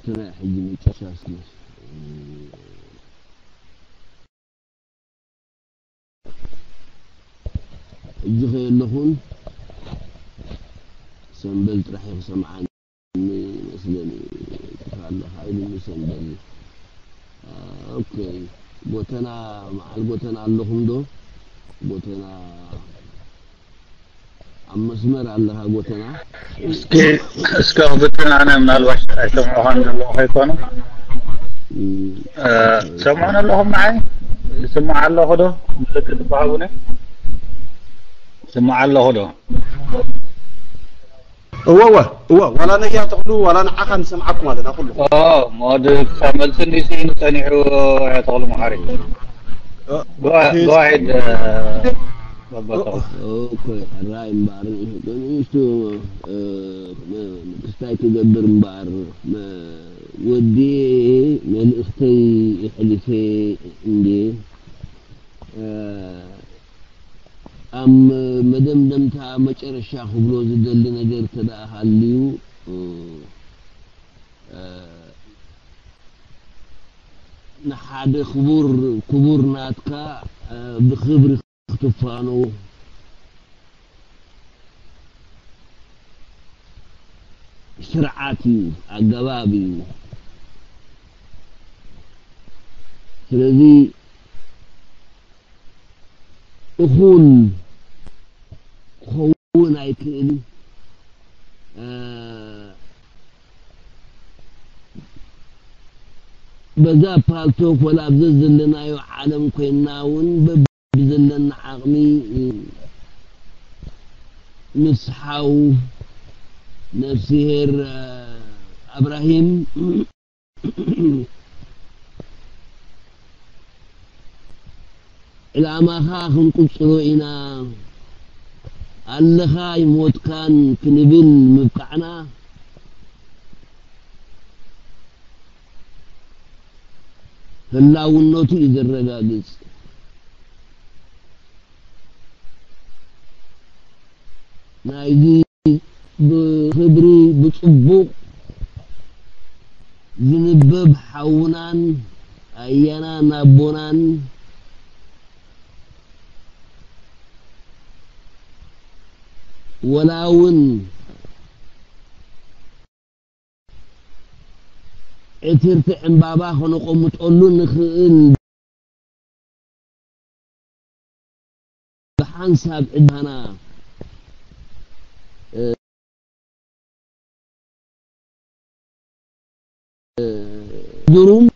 ትረ ሕጂ መጨረሻ እስኪ። ሕጂ ከየለኹን ሰምበል ጥራሕ እዩ ክሰምዓኒ መስለኒ። ጥፋ ኣለኻ ኢሉኒ ሰምበል። ኦኬ፣ ጎተና፣ መዓል ጎተና ኣለኹም ዶ? ጎተና ኣብ መስመር ኣለኻ ጎተና? እስኪ፣ እስኪ ክፍትን ኣነ ምናልባሽ ኣይሰምዑኻን ዘለኹ ከይኮኑ። እም። እ፣ ትሰምዑን ኣለኹም ንዓይ? ይስማዕ ኣለኹ ዶ? ምልክት ትበሃቡኒ? ይስማዕ ኣለኹ ዶ? እወ፣ እወ፣ እወ፣ ዋላ ነያ ተኽሉ፣ ዋላ ንዓኻ ንሰምዓኩም ኣለና ኩሉ። ኦ፣ ሞድ ክሳብ መልሲ እንዲሲ ንጸኒሑ፣ ተኽሉ መሓሪ። እ፣ ጎ-፣ ሄስ-፣ ጎ ኣሄድ፣ እ፣ ባባ እ፣ ተኽሉ። ኦኬ፣ ሕራይ እምበኣር፣ ንእሽቶ፣ እ፣ ም-፣ ምክስታይ ክገብር እምበኣር፣ ም-፣ ወዲ መልእኽተይ የሕሊፈ እንዴ፣ እ፣ ኣብ መደምደምታ መጨረሻ ክብሎ ዝደሊ ነገር እንተ ደኣ ሃልዩ፣ እ፣ እ፣ ንሓደ ክቡር፣ ክቡር ናትካ፣ እ፣ ብኽብሪ ክትፋኖ ስርዓት እዩ፣ ኣገባብ እዩ። ስለዚ እኹል ክኸውን ኣይክእልን። እ፣ በዛ ፓልቶክ ወላ ኣብ ዘዘለናዮ ዓለም ኮይንና እውን በብዘለና ዓቕሚ ምስ ሓው ነፍስሄር፣ እ፣ ኣብራሂም ዕላማኻ ክንቅጽሎ ኢና፣ ኣለኻ ኣይሞትካን ክንብል ምብቃዕና ህላውነቱ እዩ ዘረጋግጽ። ናይዚ ብኽብሪ ብጽቡቕ ዝንበብ ሓውናን ኣያናን ኣቦናን ወላ እውን ዕትርቲ ዕምባባ ከነቐምጠሉ ንኽእል ብሓንሳብ ዕዳና፣ እ፣ እ፣ ግሩም።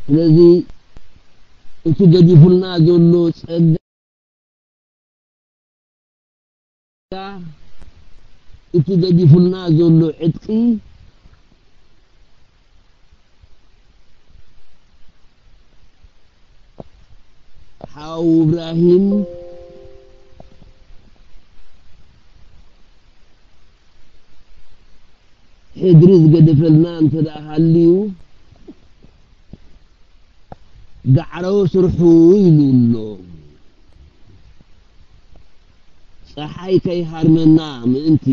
ስለዚ እቲ ገዲፉልና ዘሎ ጸጋ፣ እቲ ገዲፉልና ዘሎ ዕጥቂ፣ ሓው እብራሂም ሕድሪ ዝገደፈልና እንተ ደኣ ሃልዩ፣ ዳዕሮ ስርሑ ኢሉ ኣሎ። ጸሓይ ከይሃርመና ምእንቲ።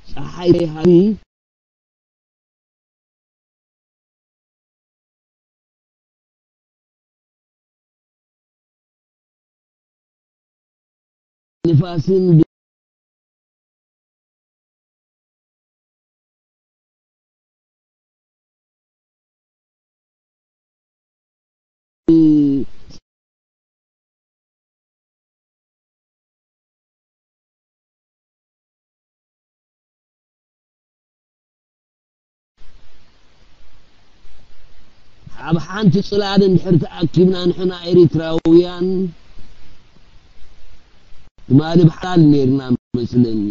ጸሓይ ሃቢ ንፋስን ኣብ ሓንቲ ጽላል እንድሕር ተኣኪብና ንሕና ኤሪትራውያን ትማሊ ብሓላል ኔርና መስለኒ።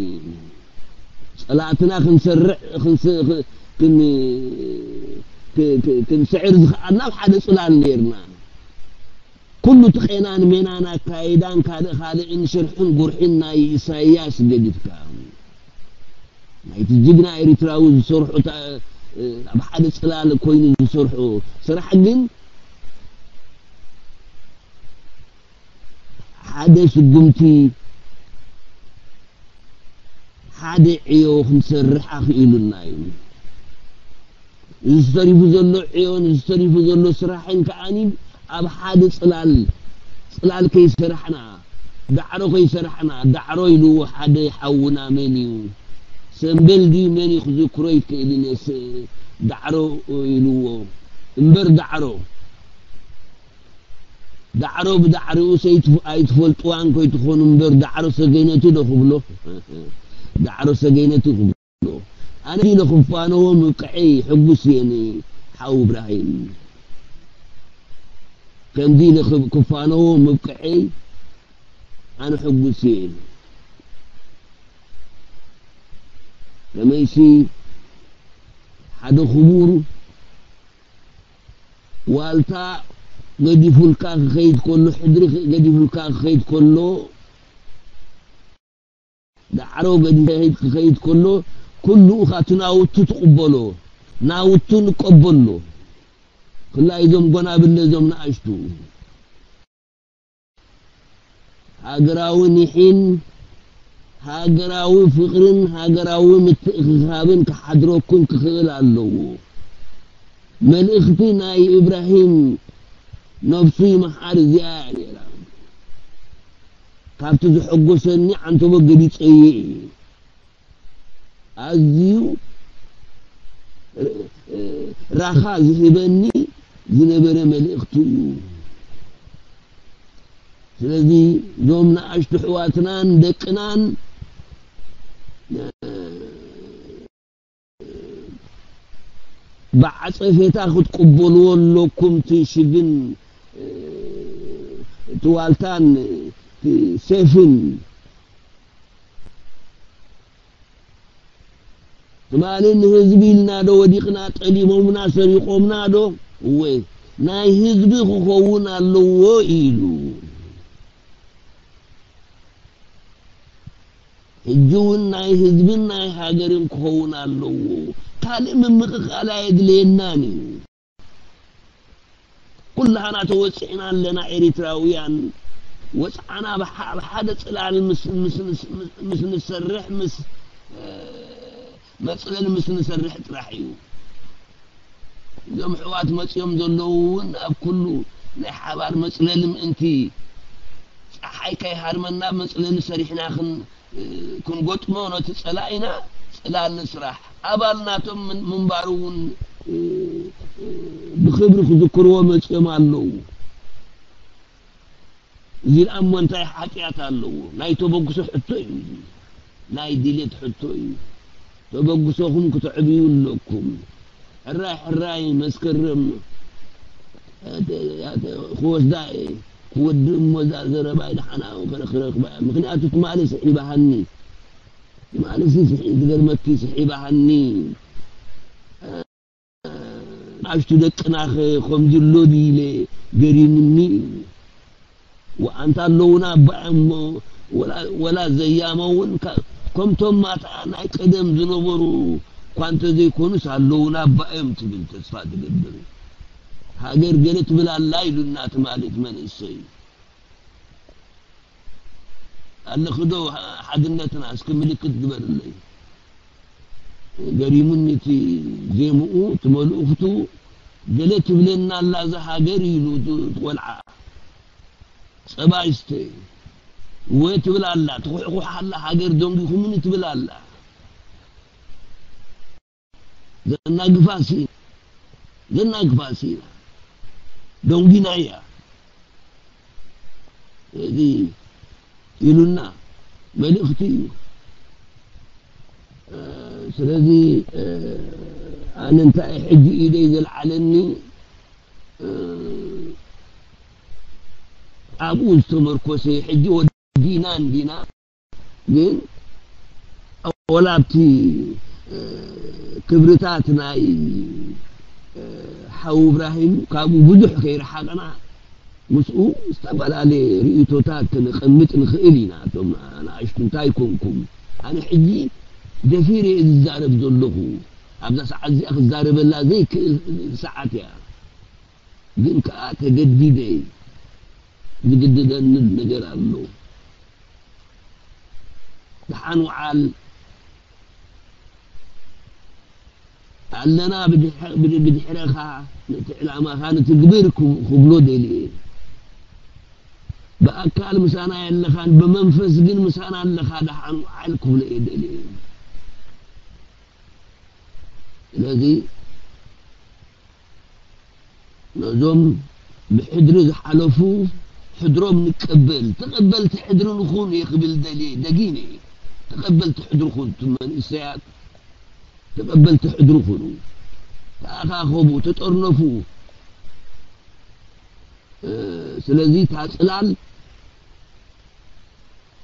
ጸላእትና ክንሰርዕ፣ ክንስ-፣ ክ-፣ ክን-፣ ክ-፣ ክ-፣ ክንስዕር ዝኸኣልና ኣብ ሓደ ጽላል ኔርና። ኩሉ እቲ ቄናን ሜናን ኣካይዳን ካልእ ካልእን ሽርሕን ጉርሕን ናይ ኢሳያስ ገዲፍካ፣ ናይቲ ጅግና ኤሪትራዊ ዝሰርሑ፣ ኣብ ሓደ ጽላል ኮይኑ ዝሰርሑ ስራሕ ግን ሓደ ስጉምቲ፣ ሓደ ዕዮ ክንሰርሕ ኣኽኢሉና እዩ። እዚ ተሪፉ ዘሎ ዕዮን እዚ ተሪፉ ዘሎ ስራሕን ከዓኒ ኣብ ሓደ ጽላል፣ ጽላል ከይሰራሕና፣ ዳዕሮ ከይሰራሕና፣ ዳዕሮ ኢልዎ ሓደ ሓውና መን እዩ? ሰምበል ድዩ መን እዩ ክዝክሮ ይክእልን እየ። ስ-፣ ዳዕሮ ኢልዎ እምበር ዳዕሮ። ዳዕሮ ብዳዕሪኡ ሰይት-፣ ኣይትፈልጥዋን ከይትኾኑ እምበር ዳዕሮ ሰገነቱ ዶ ክብሎ? ዳዕሮ ሰገነቱ ክብሎ። ኣነ ኢለ ክፋነዎ ምብቅዐይ ሕጉስ እየ ንሓው እብራሂም። ከምዚ ኢለ ክብ-፣ ክፋነዎ ምብቅዐይ ኣነ ሕጉስ እየ። ከመይሲ ሓደ ክቡር ዋልታ ገዲፉልካ ክኸይድ ከሎ፣ ሕድሪ ገዲፉልካ ክኸይድ ከሎ፣ ዳዕሮ ገዲፉ ክኸይድ ከሎ፣ ኩሉ እቲ ናውቱ ትቕበሎ፣ ናውቱ ንቀበሎ። ክላይ እዞም ጎናብለ፣ እዞም ንኣሽቱ ሃገራዊ ኒሒን ሃገራዊ ፍቕርን ሃገራዊ ምትእኽኻብን ክሓድረኩም ክኽእል ኣለዎ። መልእኽቲ ናይ ኢብራሂም ነፍሱ ይምሓር እዚኣ እያ ነይራ። ካብቲ ዘሐጎሰኒ ዓንተቦ ገሊጸዮ እየ። ኣዝዩ ራኻ ዝህበኒ ዝነበረ መልእኽቲ እዩ። ስለዚ እዞም ንኣሽቱ ኣሕዋትናን ደቅናን ብዓጸፌታ ክትቅበልዎ ኣለኩም። እቲ ሽግን፣ እቲ ዋልታን፣ እቲ ሴፍን ትማሊ ንህዝቢ ኢልና ዶ ወዲቕና? ጠሊሞምና፣ ሰሪቖምና ዶ? እወ፣ ናይ ህዝቢ ክኸውን ኣለዎ ኢሉ። ሕጂ እውን ናይ ህዝብን ናይ ሃገርን ክኸውን ኣለዎ። ካልእ ምምቕቓል ኣየድልየናን እዩ። ኩላህና ተወጺዕና ኣለና ኤሪትራውያን። ወጽዓና ብሓ-፣ ብሓደ ጽላል ምስ፣ ምስ፣ ምስ፣ ምስ ንሰርሕ፣ ምስ፣ እ፣ መጽለሊ ምስ ንሰርሕ ጥራሕ እዩ። እዞም ኣሕዋት መጺኦም ዘለዉ እውን ኣብ ኩሉ ናይ ሓባር መጽለሊ ምእንቲ ጸሓይ ከይሃርመና መጽለሊ ሰሪሕና ክን-፣ ክንገጥሞ ነቲ ጸላኢና ጽላል ንስራሕ። ኣባል ናቶም ምን-፣ ምንባሩ እውን፣ እ፣ እ፣ ብኽብሪ ክዝክርዎ መጺኦም ኣለዉ። እዚ ደኣ እሞ እንታይ ሓጢኣት ኣለዎ? ናይ ተበግሶ ሕቶ እዩ። ናይ ድሌት ሕቶ እዩ። ተበግሶኹም ክተዕብዩ ኣለኩም። ሕራይ ሕራይ መስከረም፣ እ፣ እ፣ ክወስዳ እየ። ክወድእ እሞ እዛ ዘረባይ ደሓን ኣብኡ ክረ-፣ ክረኽባ እየ። ምኽንያቱ ትማሊ ስሒባሃኒ። ትማሊ ሲ ስሒ-፣ ዝገርመኪ ስሒባሃኒ። ንኣሽቱ ደቅና ኸ ከምዚ ኣሎ ድዩ ኢለ ገሪምኒ። ወኣንታ ኣለዉና ኣባኦም እሞ ወላ፣ ወላ ዘያሞ እውን ካ-፣ ከምቶም ማታ ናይ ቀደም ዝነበሩ እኳ እንተዘይኮኑስ ኣለዉና ኣባኦም ትብል ተስፋ ትገብር። ሃገር ገለ ትብል ኣላ ኢሉና ትማሊ እቲ መንእሰይ። ኣለኺ ዶ ሓድነትና? እስኪ ምልክት ግበርለይ። ገሪሙኒ እቲ ዜምኡ፣ እቲ መልእኽቱ። ገለ ትብለና ኣላ እዛ ሃገር ኢሉ እቲ ቆልዓ። ጸባ ይስተ። እወ ትብል ኣላ፣ ትኹሕኩሕ ኣላ፣ ሃገር ደንጊኹምኒ ትብል ኣላ። ዘናግፋ ስኢና፣ ዘናግፋ ስኢና። ደንጊናያ። እዚ ኢሉና መልእኽቲ እዩ። እ፣ ስለዚ፣ እ፣ ኣነ እንታይ ሕጂ ኢደይ ዘልዓለኒ፣ እ፣ ኣብኡ ዝተመርኮሰ ሕጂ ወዲና እንዲና፣ ግን ወላ ኣብቲ፣ እ፣ ክብርታት ናይ፣ እ፣ ሓው እብራሂም ካብኡ ብዙሕ ከይረሓቕና፣ ምስኡ ዝተፈላለየ ርእይቶታት ከነቐምጥ ንኽእል ኢና። እቶም ንኣሽቱ እንታይ ኮንኩም? ኣነ ሕጂ ደፊረ እየ ዝዛረብ ዘለኹ። ኣብዛ ሰዓት እዚኣ ክዛረበላ ዘይክእል ሰዓት እያ። ግን ከኣ ተገዲደ፣ ዝግድደኒ ነገር ኣሎ። ደሓን ውዓል፣ ኣለና ብድሕ-፣ ብድ-፣ ብድሕረኻ፣ ነቲ ዕላማኻ ንትግብር ክብ-፣ ክብሎ ደልየ። ብኣካል ምሳና የለኻን፣ ብመንፈስ ግን ምሳና ኣለኻ፣ ደሓን ውዓል ክብሎ እየ ደልየ። ስለዚ ነዞም ብሕድሪ ዝሓለፉ ሕድሮም ንቀበል፣ ተቐበልቲ ሕድሪ ንኹን እየ ክብል ደልየ፣ ደጊመ እየ። ተቐበልቲ ሕድሪ ኩኑ፣ እቱም መንእሰያት ተቐበልቲ ሕድሪ ኩኑ። ተኣኻኸቡ፣ ተጠርነፉ። እ፣ ስለዚ እታ ጽላል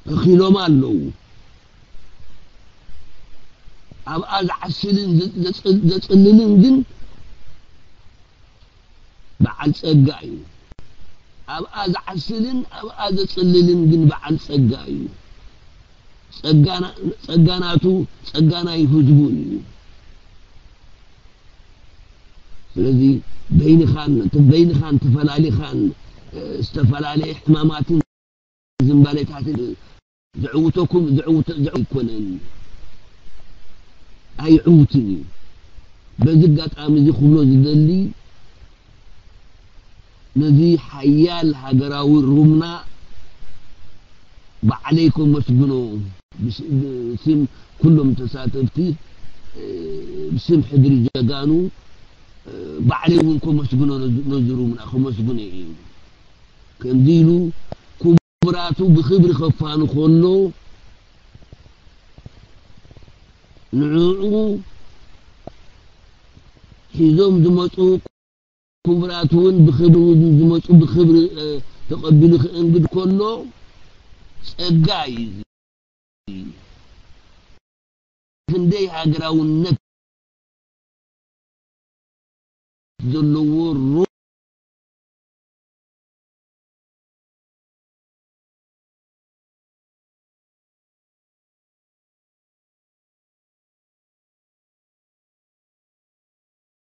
ተኺሎም ኣለዉ። ኣብኣ ዝዓስልን ዘ-፣ ዘጽ-፣ ዘጽልልን ግን በዓል ጸጋ እዩ። ኣብኣ ዝዓስልን ኣብኣ ዘጽልልን ግን በዓል ጸጋ እዩ። ጸጋና-፣ ጸጋናቱ፣ ጸጋ ናይ ህዝቡ እዩ። ስለዚ በይንኻን፣ በይንኻን ተፈላሊኻን፣ እ፣ ዝተፈላለየ ሕማማትን ዝንባሌታትን ዘዕውተኩም፣ ዘዕውተ-፣ ዘዕው-፣ ኣይኮነን። ኣይዕውትን እዩ። በዚ ኣጋጣሚ እዚ ክብሎ ዝደሊ፣ ነዚ ሓያል ሃገራዊ ሩምና ባዕለይ ከመስግኖ፣ ብስ-፣ ብስም ኩሎም ተሳተፍቲ፣ እ፣ ብስም ሕድሪ ጀጋኑ፣ እ፣ ባዕለይ እውን ከመስግኖ፣ ነዚ፣ ነዚ ሩምና ከመስግኖ እዩ። ከምዚ ኢሉ ክቡራቱ ብኽብሪ ከፋኑ ከሎ፣ ንዕኡ ሒዞም ዝመጹ ክቡራት እውን ብኽብሪ እውን ዝመጹ ብኽብሪ፣ እ፣ ተቐቢሉ ክእንግድ ከሎ ጸጋ እዩ። ክንደይ ሃገራውነት ዘለዎ ሩ-፣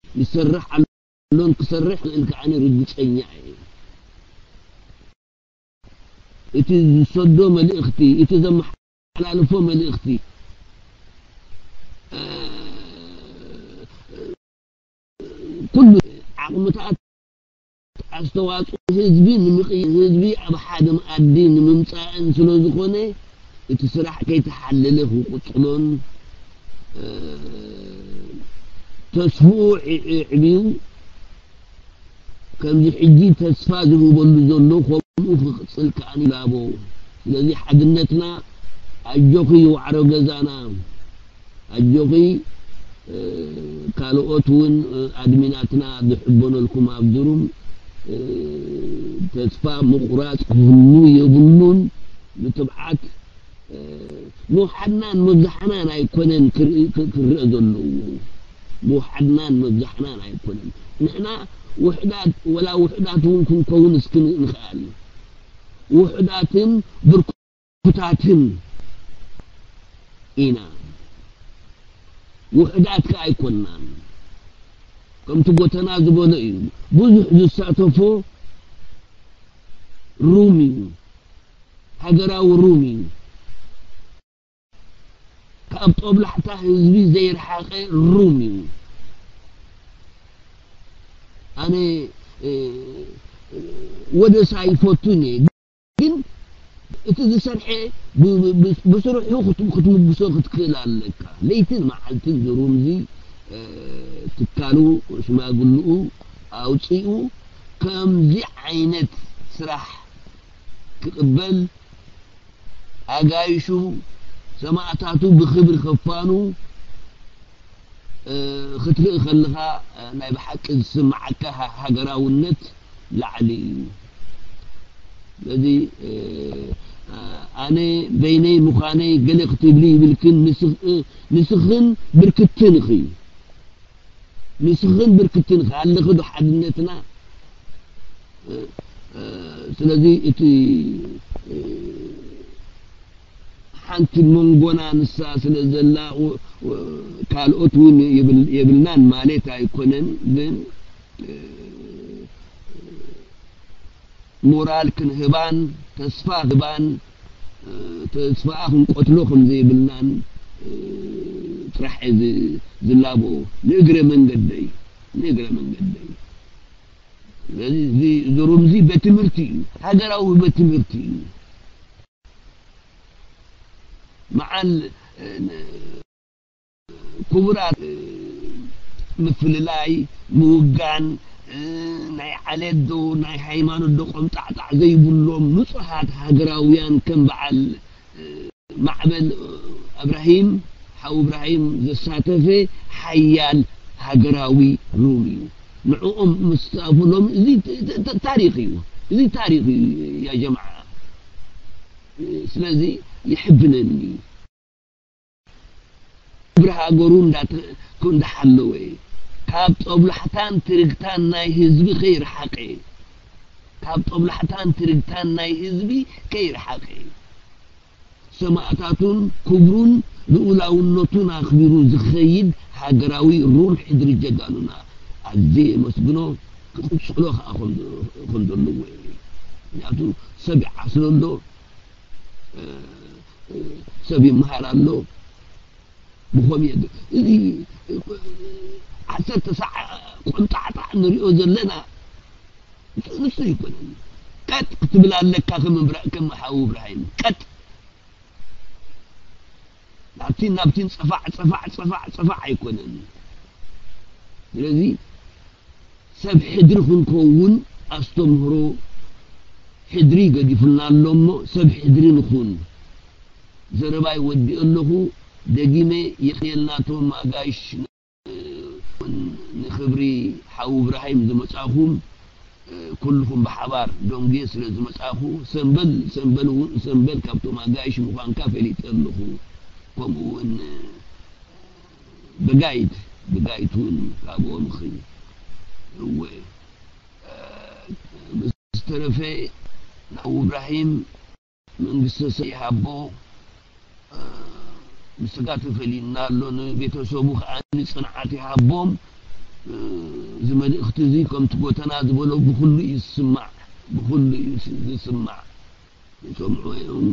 ይሰርሕ ኣሎን ክሰርሕ ክእል ከዓኒ ርግጸኛ እየ። እቲ ዝሰዶ መልእኽቲ፣ እቲ ዘመሓላልፎ መልእኽቲ፣ እ፣ ኩሉ ዓቕምታት ኣስተዋፅኦ ህዝቢ ንምቕይ-፣ ህዝቢ ኣብ ሓደ መኣዲ ንምምፃእን ስለ ዝኾነ፣ እቲ ስራሕ ከይተሓለለ ክቕፅሎን፣ እ፣ ተስፍኡ ዒ-፣ ዒዕብዩ ከምዚ ሕጂ ተስፋ ዝህበሉ ዘሎ ከምኡ ክቕፅል ከኣ ይላቦ። ስለዚ ሓድነትና ኣጆኺ ዋዕሮ ገዛና፣ ኣጆኺ፣ እ፣ ካልኦት እውን፣ እ፣ ኣድሚናትና ዝሕበነልኩም ኣብ ድሩም፣ እ፣ ተስፋ ምቑራፅ ክህሉ የብሉን። ብትብዓት ምውሓድናን ምብዛሕናን ኣይኮነን ክርኢ-፣ ክ-፣ ክረአ ዘለዎ። ምውሓድናን ምብዛሕናን ኣይኮነን። ንሕና ውሕዳት፣ ወላ ውሕዳት እውን ክንከውን እስኪ ን-፣ ንኽኣል። ውሕዳትን ብርኩታትን ኢና። ውሕዳት ከኣ ኣይኮንናን። ከምቲ ጎተና ዝበሎ እዩ። ብዙሕ ዝሳተፎ ሩም እዩ። ሃገራዊ ሩም እዩ። ካብ ጦብላሕታ ህዝቢ ዘይረሓቐ ሩም እዩ። ኣነ፣ እ፣ ወደሳ ኣይፈቱን እየ። ግን እቲ ዝሰርሐ ብ-፣ ብ-፣ ብ-፣ ብስርሑ ክት-፣ ክትምጉሶ ክትክእል ኣለካ። ለይትን መዓልትን ዝሩምዚ፣ እ፣ ትካሉ ሽማግልኡ ኣውፂኡ ከምዚ ዓይነት ስራሕ ክቕበል ኣጋይሹ ሰማእታቱ ብኽብሪ ከፋኑ፣ እ፣ ክትርኢ ከለኻ፣ እ፣ ናይ ብሓቂ ዝስምዓካ ሃ-፣ ሃገራውነት ላዕሊ እዩ። ስለዚ፣ እ፣ ኣነ በይነይ ምዃነይ ገለ ክትብሊ ይብልክን፣ ንስኽ-፣ እ፣ ንስኽን ብርክትን ኢኺ። ንስኽን ብርክትን ኢኺ። ኣለኺ ዶ ሓድነትና? እ፣ እ፣ ስለዚ እቲ ሓንቲ መንጎና ንሳ ስለ ዘላ ካልኦት እውን የብልናን ማለት ኣይኮነን። ግን ሞራል ክንህባን ተስፋ ህባን ተስፋኣ ክንቆትሎ ከም ዘይብልናን ጥራሕ ዝላቦ ንእግረ መንገደይ ንእግረ መንገደይ ስለዚ እዚ ሩምዚ በትምህርቲ እዩ፣ ሃገራዊ በትምህርቲ እዩ። መዓል ክቡራት ምፍልላይ ምውጋን ናይ ዓሌት ዶ ናይ ሃይማኖት ዶ ቆምጣዕጣዕ ዘይብሎም ንጹሃት ሃገራውያን ከም በዓል ማዕበል እብራሂም ሓው እብራሂም ዘሳተፈ ሓያል ሃገራዊ ሩም እዩ። ንዕኦም ምስታፉ ሎሚ እዚ ታሪኽ እዩ። እዚ ታሪኽ እዩ ያ ጀማዓ። ስለዚ ይሕብነኒ። ክብሪ ሃገሩ እንዳሓለወ ካብ ጦብላሕታን ትርግታን ናይ ህዝቢ ከይረሓቀ ካብ ጦብላሕታን ትርግታን ናይ ህዝቢ ከይረሓቀ ሰማእታቱን ክብሩን ልኡላውነቱን ኣኽቢሩ ዝኸይድ ሃገራዊ ሩር ሕድሪ ጀጋኑና ኣዝየ የመስግኖ፣ ክቕጽሎ ከኣ ከም ዘለዎ እየ። ምኽንያቱ ሰብ ይዓስሎ ኣሎ፣ ሰብ ይመሃር ኣሎ። ብኸምኡ እዚ ዓሰርተ ሰዓ ቆምጣዕጣዕ ንሪኦ ዘለና ንሱ ኣይኮነን። ቀጥ ክትብል ኣለካ ከም እብራ ከም ሓው እብራሂም ቀጥ ናብቲን ናብቲን ጸፋዕ ጸፋዕ ጸፋዕ ጸፋዕ ኣይኮነን። ስለዚ ሰብ ሕድሪ ክንከውን ኣስተምህሮ ሕድሪ ገዲፉልና ኣሎ እሞ ሰብ ሕድሪ ንኹን። ዘረባይ ወዲኦ ኣለኹ። ደጊመ የቐንየልና ቶም ኣጋይሽ ንኽብሪ ሓው እብራሂም ዝመጻኹም ኩልኹም ብሓባር ዶንጌ ስለ ዝመጻኹ ሰምበል ሰምበል እውን ሰምበል ካብቶም ኣጋይሽ ምዃንካ ፈሊጠ ኣለኹ። ከምኡ እውን ብጋይድ ብጋይድ እውን ካብኦም ኺ እወ ዝተረፈ ናብ እብራሂም መንግስተ ሰማይ ይሃቦ። ብስጋ ተፈሊና ኣሎ ንቤተሰቡ ከዓ ንፅንዓት ይሃቦም። እዚ መልእክቲ እዚ ከምቲ ጎተና ዝበሎ ብኩሉ እዩ ዝስማዕ ብኩሉ እዩ ዝስማዕ ይሰምዑ እዮም።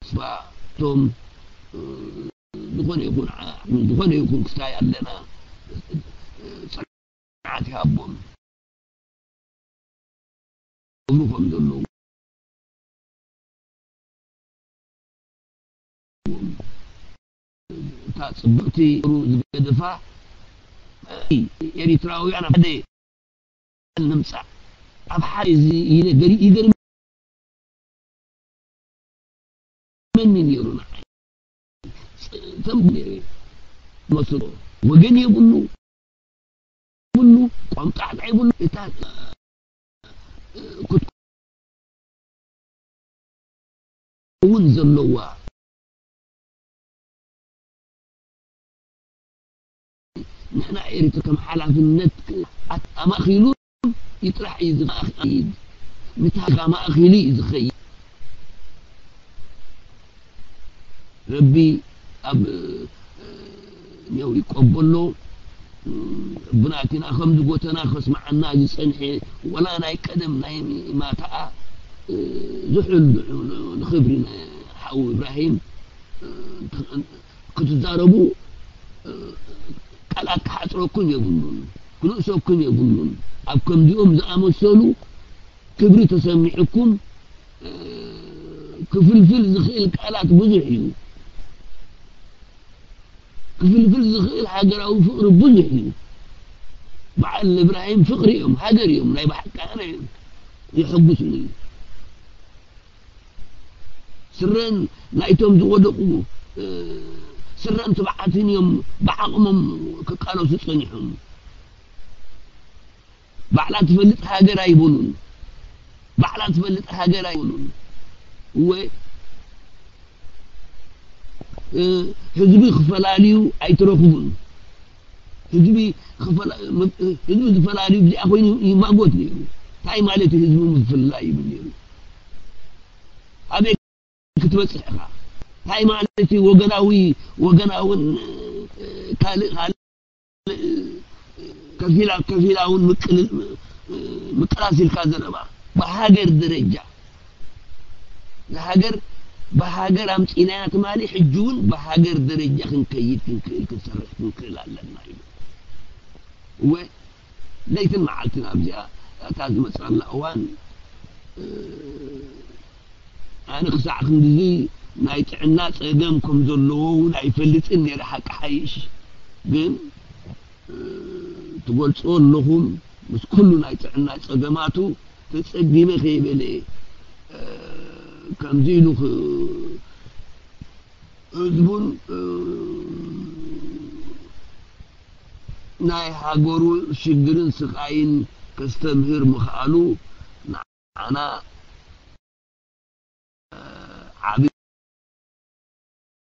ተስፋ እቶም ዝኾነ ይኹን ዝኾነ ይኹን ክስታይ ኣለና ፅንዓት ይሃቦም ክብሩ ከም ዘለዎም እታ ፅብቕቲ ዝገደፋ ኤሪትራውያን ኣብ ሓደ ንምጻእ ኣብ ሓደ እዚ ይገርመኒ ነይሩ ንዓይ። ተንቡ ነይሩ መስሎ ወገን የብሉ ብሉ ቆምጣዕጣ ይብሉ እታ ክትከውን ዘለዋ ንሕና ኤርትራ ከም ሓላፍነት ኣማእኺሉ ይጥራሕ እዩ ዝኸይድ። ንታ ኣማእኺሉ እዩ ዝኸይድ። ረቢ ኣብ ኔው ይቀበሎ። ብናቲና ከም ዝጎተና ከስምዓና ዝጸንሐ ወላ ናይ ቀደም ናይ ማታኣ ዝሑል ንኽብሪ ሓው እብራሂም ክትዛረቡ ቃላት ክሓፅረኩም የብሉን፣ ክንእሰኩም የብሉን። ኣብ ከምዚኦም ዝኣመሰሉ ክብሪ ተሰሚዕኩም ክፍልፍል ዝኽእል ቃላት ብዙሕ እዩ። ክፍልፍል ዝኽእል ሃገራዊ ፍቕሪ ብዙሕ እዩ። በዓል እብራሂም ፍቕሪ እዮም፣ ሃገር እዮም፣ ናይ ብሓቂ ኣነ የሐጉስኒ እዩ። ስረን ናይቶም ዝወደቑ ስረን ትብዓትን እዮም ብዓቕሞም ክቃለሱ ጸኒሖም። ባዕላ ትፈልጥ ሃገር ኣይበሉን። ባዕላ ትፈልጥ ሃገር ኣይበሉን። እወ ህዝቢ ክፈላልዩ ኣይትረኽቡን። ህዝቢ ክፈላ-፣ ህዝቢ ዝፈላልዩ እዚኣ ኮይኑ ይማጎት ነይሩ። እንታይ ማለት እዩ ህዝቢ ምፍልላይ ይብል ነይሩ? ኣበይ ክትበጽሕ ኢኻ? እንታይ ማለት እዩ ወገናዊ፣ ወገናውን ካልእ ካልእ ከፊላ፣ ከፊላውን ምቅል-፣ ምቅላስ ኢልካ ዘረባ? ብሃገር ደረጃ ንሃገር ብሃገር ኣምጺእናያ ትማሊ፣ ሕጂ እውን ብሃገር ደረጃ ክንከይድ ክንክእል፣ ክንሰርሕ ክንክእል ኣለና ኢሉ። እወ፣ ለይትን መዓልትን ኣብዚኣ እታ ዝመጽኣላ እዋን፣ እ፣ ኣነ ክሳዕ ክንድዚ ናይ ጥዕና ጸገም ከም ዘለዎ እውን ኣይፈልጥን ነይረ፣ ሓቂ ሓይሽ። ግን፣ እ፣ ትገልጽዎ ኣለኹም፣ ምስ ኩሉ ናይ ጥዕና ጸገማቱ ተጸጊመ ከይበለ፣ እ፣ ከምዚ ኢሉ ክ-፣ ህዝቡን፣ እ፣ ናይ ሃገሩ ሽግርን ስቓይን ከስተምህር ምኽኣሉ ንዓና፣ እ፣ ዓቢ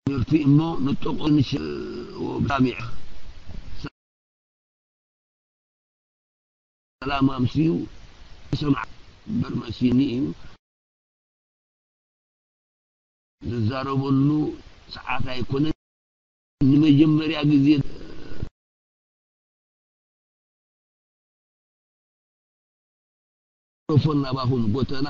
ትምህርቲ እሞ ንጥቑን ሽ-፣ ወብሳሚዕ ሰላም ኣምስዩ ሰምዓ እምበር መሲኒ እዩ። ዝዛረበሉ ሰዓት ኣይኮነን። ንመጀመርያ ግዜ ሚክሮፎን ናባኹም ጎተና።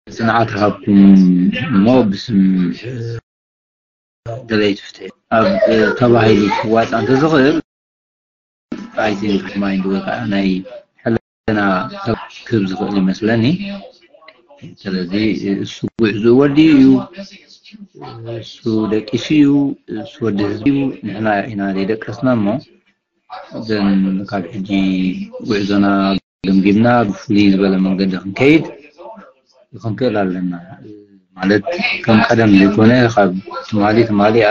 ጽንዓት ሃብኩም እሞ ብስም ደለይቲ ፍትሒ ኣብ ተባሂሉ ክዋጻእ እንተዝኽእል፣ I think of mind ወይ ከዓ ናይ ሕልና ክህብ ዝኽእል ይመስለኒ። ስለዚ እሱ ጉዕዝኡ ወዲኡ እዩ፣ እሱ ደቂሱ እዩ፣ እሱ ወዲ ህዝቢ እዩ። ንሕና ኢና ዘይደቀስና እሞ፣ ዘን ካብ ሕጂ ጉዕዞና ገምጊምና ብፍሉይ ዝበለ መንገዲ ክንከይድ ክንክእል ኣለና። ማለት ከም ቀደም ዘይኮነ ካብ ትማሊ ትማሊ እያ።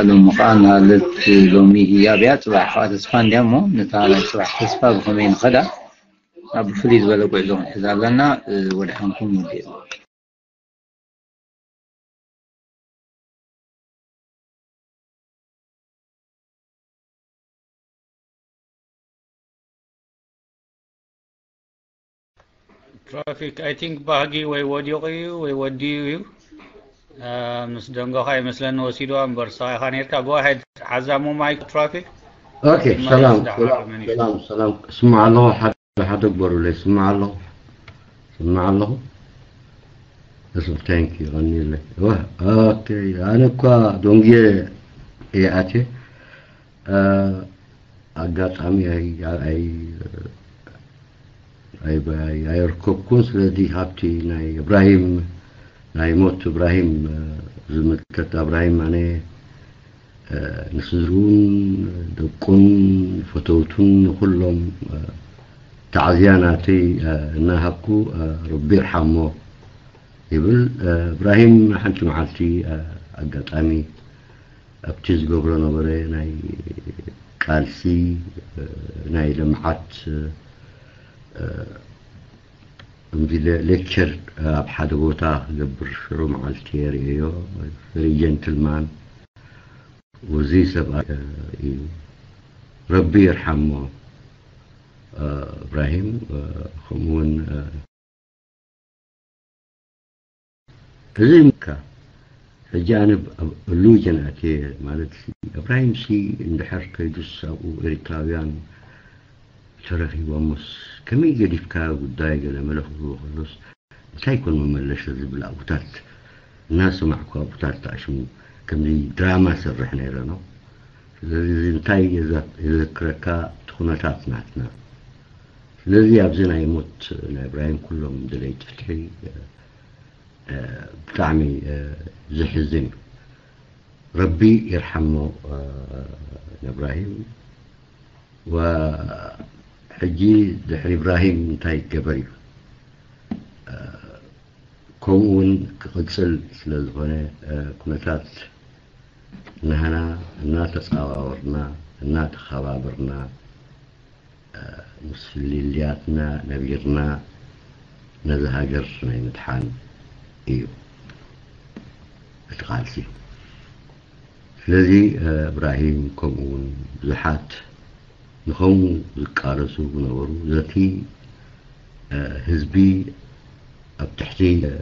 ሎሚ ከዓ እናሃለት ሎሚ ህያብ እያ፣ ፅባሕ ከዓ ተስፋ እንድያ እሞ ነታ ናይ ፅባሕ ተስፋ ብኸመይ ንኸዳ ኣብ ብፍሉይ ዝበለ ጉዕዞ ክንሕዛ ኣለና። ወድሓንኩም ወዲእና። ትራፊክ፣ I think፣ ባህጊ ወይ ወዲቑ እዩ ወይ ወዲኡ እዩ። አ፣ ምስ ደንጎኻ ይመስለኒ ወሲድዋ እምበር፣ ንስኻ ኢኻ ኔርካ። Go ahead፣ ሓዛሞ ማይክ ትራፊክ። ኦኬ፣ መለስ ሰላም፣ ደሓር ሰላም፣ መን እዩ? ሰላም፣ ሰላም። እስማዕ ኣለኹ፣ ሓደ፣ ሓደ ግበሩለይ። እስማዕ ኣለኹ፣ እስማዕ ኣለኹ። እስም፣ thank you፣ ቀኒለይ። ወ-፣ ኦኬ፣ ኣነ እኳ ዶንጌ እየ ኣትየ። አ፣ ኣጋጣሚ ኣይ-፣ ኣይ-፣ ኣይ-፣ ኣይ-፣ ኣየርከብኩን። ስለዚ ካብቲ ናይ እብራሂም፣ ናይ ሞት እብራሂም፣ አ፣ ዝምልከት፣ እብራሂም ኣነ፣ አ፣ ንስድርኡን ደቁን ፈተውቱን ንኹሎም፣ አ፣ ታዕዝያ ናተይ፣ አ፣ እናሃብኩ፣ አ፣ ረቢ ይርሓሞ ይብል። አ፣ እብራሂም ሓንቲ መዓልቲ፣ አ፣ ኣጋጣሚ ኣብቲ ዝገብሮ ነበረ ናይ ቃልሲ፣ እ፣ ናይ ልምዓት፣ እ፣ ከምዚ ለ-፣ ሌክቸር ኣብ ሓደ ቦታ ክገብር ሽዑ መዓልቲ የርእዮ። Very gentleman፣ ውዙይ ሰብኣይ፣ እ፣ እዩ። ረቢ ይርሓሞ፣ እ፣ እብራሂም፣ እ፣ ከምኡ እውን፣ እ፣ እዚ ምካ፣ ሕጂ ኣነ ብ-፣ ኣብ ኢሉዥን ኣትየ፣ ማለት ሲ፣ እብራሂም ሲ እንድሕር ከይዱስ ኣብኡ ኤርትራውያን ተረኺቦምስ ከመይ ገዲፍካ ጉዳይ ገለ መለ ክብልዎ ከሎስ፣ እንታይ ኮን መመለሸ ዝብል ኣብኡታት እናሰማዕኩ ኣብኡታት ተኣሽሙ ከምዚ ድራማ ሰርሕ ነይረ ነው። ስለዚ እዚ እንታይ የዘ-፣ የዘክረካ እቲ ኩነታት ናትና። ስለዚ ኣብዚ ናይ ሞት ናይ እብራሂም ኩሎም ደለይቲ ፍትሒ፣ እ፣ እ፣ ብጣዕሚ፣ እ፣ ዘሕዝን እዩ። ረቢ ይርሓሞ፣ እ፣ ንእብራሂም። ወ-፣ ሕጂ ድሕሪ እብራሂም እንታይ ይገበር እዩ? እ፣ ከምኡ እውን ክቕጽል ስለ ዝኾነ፣ እ፣ ኩነታት ናህና እናተጻዋወርና፣ እናተኸባበርና፣ እ፣ ምስ ፍልልያትና ነቢርና ነዚ ሃገር ናይ ምድሓን እዩ እቲ ቃልሲ። ስለዚ፣ እ፣ እብራሂም ከምኡ እውን ብዙሓት ንኸምኡ ዝቃለሱ ዝነበሩ፣ ነቲ፣ እ፣ ህዝቢ ኣብ ትሕቲ፣ እ፣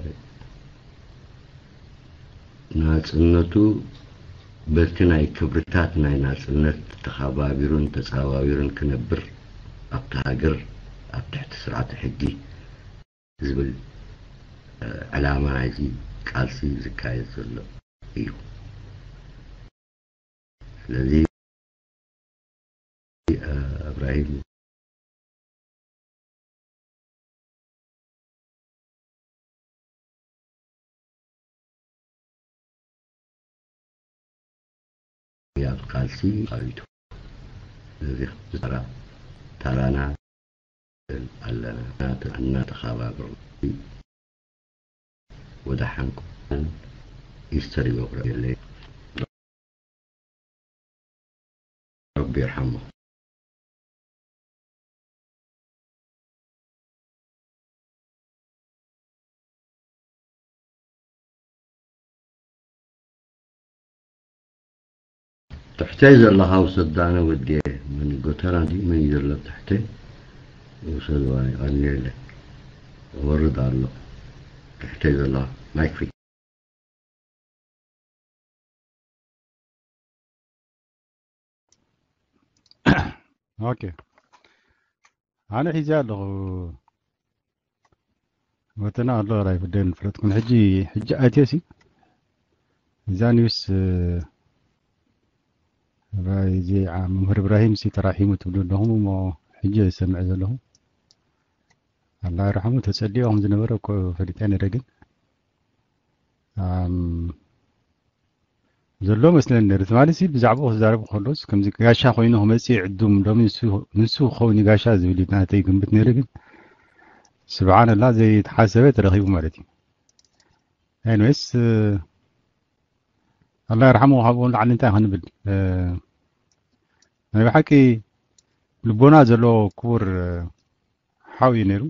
ናጽነቱ በቲ ናይ ክብርታት ናይ ናጽነት ተኸባቢሩን ተጻባቢሩን ክነብር ኣብቲ ሃገር ኣብ ትሕቲ ስርዓተ ሕጊ ዝብል፣ እ፣ ዕላማ ናይዚ ቃልሲ ዝካየድ ዘሎ እዩ። ስለዚ፣ እ፣ እብራሂም ያብ ቃልሲ ኣቢቱ። ስለዚ፣ ተራ-፣ ተራና ኣለና። እናተ-፣ እናተኸባበርና ወደ ሓንኩን ሂስተሪ መብረቕ የለይ። ረቢ ይርሓሞ። ትሕተይ ዘለኻ ውሰድ ዳነ ወድየ። መን ጎተራ ድዩ? መን እዩ ዘሎ ትሕተይ? ውሰድዋ፣ ይቐንየለይ። ወርድ ኣሎ። ትሕተይ ዘለኻ ማይክ ፍሪ። ኦኬ። ኣነ ሒዘ ኣለኹ። ወተና ኣሎ ራይ ፍደን ፍለጥኩን። ሕጂ፣ ሕጂ ኣትየሲ እዛ ኒውስ፣ እ፣ ራይ እዚ ዓ-፣ መምህር እብራሂም ሲ ተራሒሙ ትብሉ ኣለኹም እሞ፣ ሕጂ ዝሰምዕ ዘለኹ። ኣላህ ይርሓሙ፣ ተጸሊኦ ከም ዝነበረ እኮ ፈሊጠ ነይረ፣ ግን፣ ኣም፣ ዘሎ መስለኒ ነይሩ። ትማሊ ሲ ብዛዕባኡ ክዛረብ ከሎስ፣ ከምዚ ጋሻ ኮይኑ ክመጽእ ይዕዱም፣ ሎሚ ንሱ፣ ንሱ ክኸውን እዩ ጋሻ ዝብል እዩ ናተይ ግምት ነይሩ፣ ግን ስብሓንላ ዘይተሓሰበ ተረኺቡ ማለት እዩ። ኤኒዌይስ፣ እ፣ ኣላህ ይርሓሙ፣ ካብኡ ንላዕሊ እንታይ ክንብል? እ፣ ናይ ብሓቂ ልቦና ዘለዎ ክቡር፣ እ፣ ሓው እዩ ነይሩ።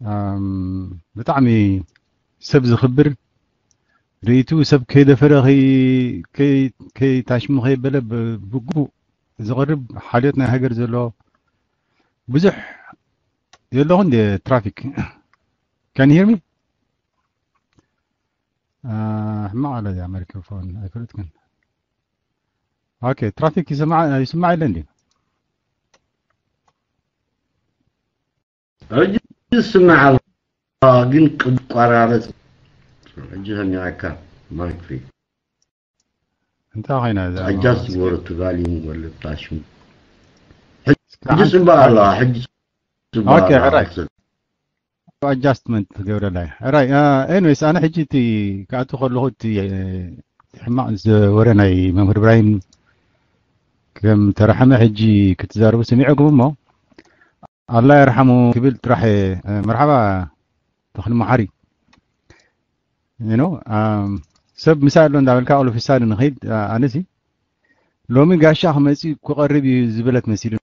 ኣም፣ ብጣዕሚ ሰብ ዝኽብር፣ ርእይቱ ሰብ ከይደፈረ፣ ከይ-፣ ከይ-፣ ከይታሽሙ ከየበለ ብ-፣ ብግቡእ ዝቐርብ፣ ሓልዮት ናይ ሃገር ዘለዎ፣ ብዙሕ የለኹ እንደ ትራፊክ። Can you hear me? አ፣ ሕማቕ ኣለ እዚኣ ማይክሮፎን፣ ኣይፈለጥኩን። ኦኬ፣ ትራፊክ ይስማዕ፣ ይስማዕ የለ እንዴ? ሕጂ ይስማዕ ኣሎ፣ ግን ክቋራረጽ። ሕጂ ሰሚዓካ፣ ማይክ ፍሪ። እንታይ ኮይና እዛ? ኣጃስት ግበሮ፣ እቲ ቫልዩም ወለ ፋሽን። እስከ ሕጂ ዓንተ-፣ ጽቡቕ ኣለዋ፣ ሕጂ ጽቡቕ ኦኬ፣ ኣለዋ። ሕራይ። ኣጃስትመንት ትገብረላ እያ። ሕራይ፣ አ፣ ኤኒዌይስ፣ ኣነ ሕጂ እቲ ክኣቱ ከለኹ እቲ፣ እ፣ ሕማቕ ዝወረ ናይ መምህር እብራሂም ከም ተራሕመ ሕጂ ክትዛረቡ ሰሚዐኩም እሞ፣ ኣላ ይርሓሙ ክብል ጥራሕ እየ። እ፣ መርሓባ ተኽሊ መሓሪ። You know፣ ኣም፣ ሰብ ምሳይ ኣሎ እንዳበልካ ኦሎፊሳድ ንኸይድ፣ አ፣ ኣነሲ ሎሚ ጋሻ ክመጽእ ክቐርብ እዩ ዝበለት መሲሉ።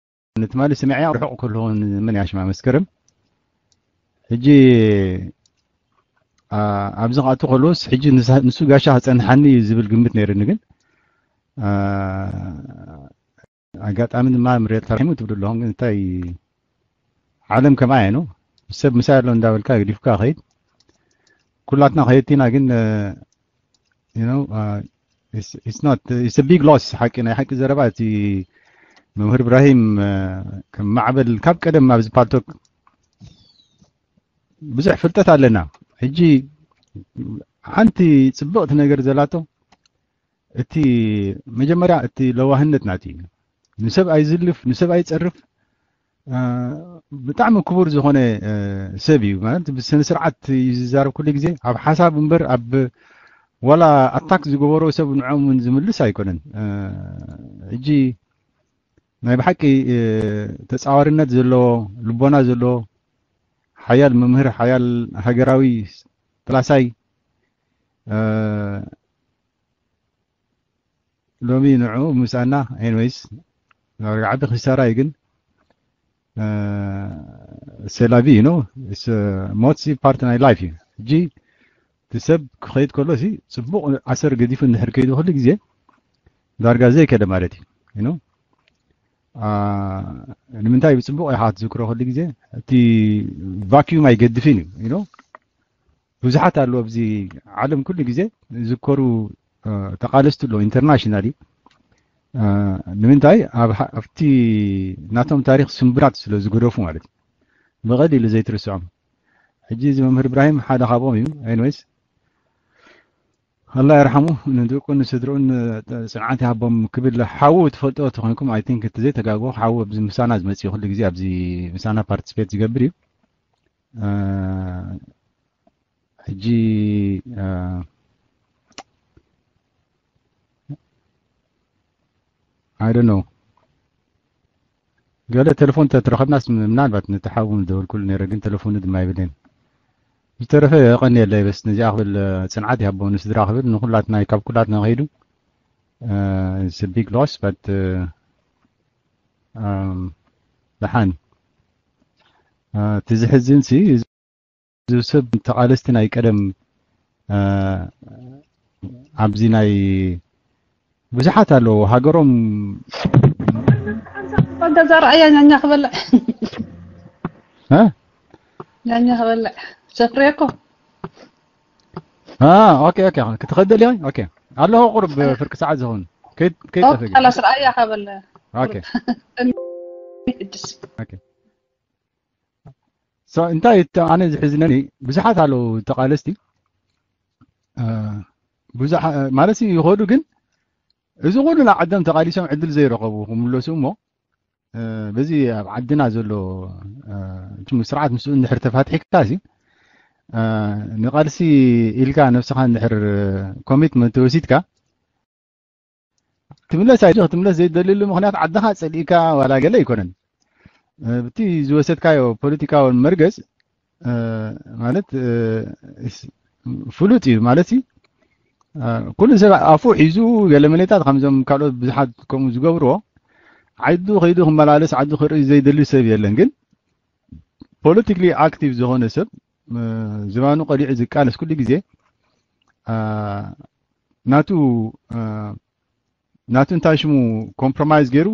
ትማሊ ስምዐያ ርሑቕ ከለኹ ንመን እያ ሽማ መስከረም። ሕጂ፣ አ፣ ኣብዚ ክኣቱ ከለዎስ ሕጂ ንሳ-፣ ንሱ ጋሻ ክጸንሓኒ እዩ ዝብል ግምት ነይርኒ፣ ግን፣ አ፣ ኣጋጣሚ ድማ ምሬት ተራሒሙ ትብሉ ኣለኹም፣ ግን እንታይ ዓለም ከምኣ እያ ነው። ሰብ ምሳይ ኣሎ እንዳበልካ ገዲፍካ ከይድ። ኩላትና ከየድቲ ኢና፣ ግን፣ እ፣ you know፣ እ፣ it's፣ it's not፣ it's a big loss። ሓቂ፣ ናይ ሓቂ ዘረባ፣ እቲ መምህር እብራሂም፣ እ፣ ከም ማዕበል ካብ ቀደም ኣብዚ ፓልቶክ ብዙሕ ፍልጠት ኣለና። ሕጂ ሓንቲ ጽብቕቲ ነገር ዘላቶ፣ እቲ መጀመርያ እቲ ለዋህነት ናቱ እዩ። ንሰብ ኣይዝልፍ፣ ንሰብ ኣይጸርፍ፣ እ፣ ብጣዕሚ ክቡር ዝኾነ፣ እ፣ ሰብ እዩ። ማለት ብስነ ስርዓት እዩ ዝዛረብ ኩሉ ግዜ፣ ኣብ ሓሳብ እምበር ኣብ ዋላ ኣታክ ዝገበሮ ሰብ ንዕኦም እውን ዝምልስ ኣይኮነን። እ፣ ሕጂ ናይ ብሓቂ፣ እ፣ ተጻዋርነት ዘለዎ፣ ልቦና ዘለዎ፣ ሓያል መምህር፣ ሓያል ሃገራዊ ተላሳይ፣ እ፣ ሎሚ ንዑ ምሳና ኤንወይስ ዳርጋ ዓቢ ክሳራ እዩ። ግን ሰላቢ ነው። ሞት ሲ ፓርት ናይ ላይፍ እዩ። ሕጂ እቲ ሰብ ክኸይድ ከሎ ሲ ጽቡቕ ኣሰር ገዲፉ እንድሕር ከይዱ ኩሉ ግዜ ዳርጋ ዘይከደ ማለት እዩ። You know? ንምንታይ ብጽቡቕ ኢኻ ትዝክሮ ኩሉ ግዜ? እቲ ቫኪዩም ኣይገድፍን እዩ። You know? ብዙሓት ኣለዉ ኣብዚ ዓለም ኩሉ ግዜ ዝዝከሩ ተቃለስቲ ኣለዉ ኢንተርናሽናሊ። ንምንታይ ኣብቲ ናቶም ታሪክ ስምብራት ስለ ዝገደፉ ማለት እዩ። ብቐሊሉ ዘይትርስዖም። ሕጂ እዚ መምህር እብራሂም ሓደ ካብኦም እዩ። ኤንወይስ ኣላ ይርሓሙ፣ ንድቁን ንስድርኡን ጽንዓት ይሃቦም ክብል ሓዉ ትፈልጦ ተኾንኩም፣ ኣይ ቲንክ እቲ ዘይተጋግቦ ሓዉ ኣብዚ ምሳና ዝመጽእ ኩሉ ግዜ ኣብዚ ምሳና ፓርቲስፔት ዝገብር እዩ። ሕጂ I don't know፣ ገለ ቴሌፎን ተትረኸብናስ ምናልባት ነቲ ሓው ምደወልኩሉ ነይረ፣ ግን ቴሌፎኑ ድማ የብለይን። ዝተረፈ የቐንየለይ፣ በስ ነዚኣ ክብል ጽንዓት ይሃቦ ንስድራ ክብል ንኹላትና ካብ ኩላትና ከይዱ። It's a big loss, but ደሓን። እቲ ዝሕዝን ሲ እዚ ሰብ ተቓለስቲ ናይ ቀደም ኣብዚ ናይ ብዙሓት ኣለዉ ሃገሮም ገዛ ረኣያ ኛኛ ክበልዕ ኛኛ ክበልዕ ሰፍሬ እኮ ኦኬ ኦኬ ክትኸደል ያ ኦኬ ኣለኹ ቁርብ ፍርቂ ሰዓት ዝኸውን ከይጠፍእ ካላስ ረኣያ ከበል ኦኬ እንታይ ኣነ ዝሕዝነኒ ብዙሓት ኣለዉ ተቓለስቲ ብዙሓ ማለት ይኸዱ ግን እዚ ኩሉ ንዓዶም ተቓሊሶም ዕድል ዘይረኸቡ ክምለሱ እሞ በዚ ኣብ ዓድና ዘሎ ስርዓት ምስኡ እንድሕር ተፋትሒካ ሲ ንቓልሲ ኢልካ ነብስኻ እንድሕር ኮሚትመንት ወሲድካ ትምለስ ኣይዞ ክትምለስ ዘይደልሉ ምክንያት ዓድኻ ጸሊእካ ዋላ ገለ ኣይኮነን። ብቲ ዝወሰድካዮ ፖለቲካዊ መርገጽ ማለት ፍሉጥ እዩ ማለት ኩሉ ሰብ ኣፉ ሒዙ ገለ መሌታት ከምዞም ካልኦት ብዙሓት ከምኡ ዝገብርዎ ዓዱ ከይዱ ክመላለስ ዓዱ ክርኢ ዘይደሊ ሰብ የለን። ግን ፖለቲካሊ ኣክቲቭ ዝኾነ ሰብ ዝባኑ ቀሊዑ ዝቃለስ ኩሉ ግዜ ናቱ ናቱ እንታይ ሽሙ ኮምፕሮማይዝ ገይሩ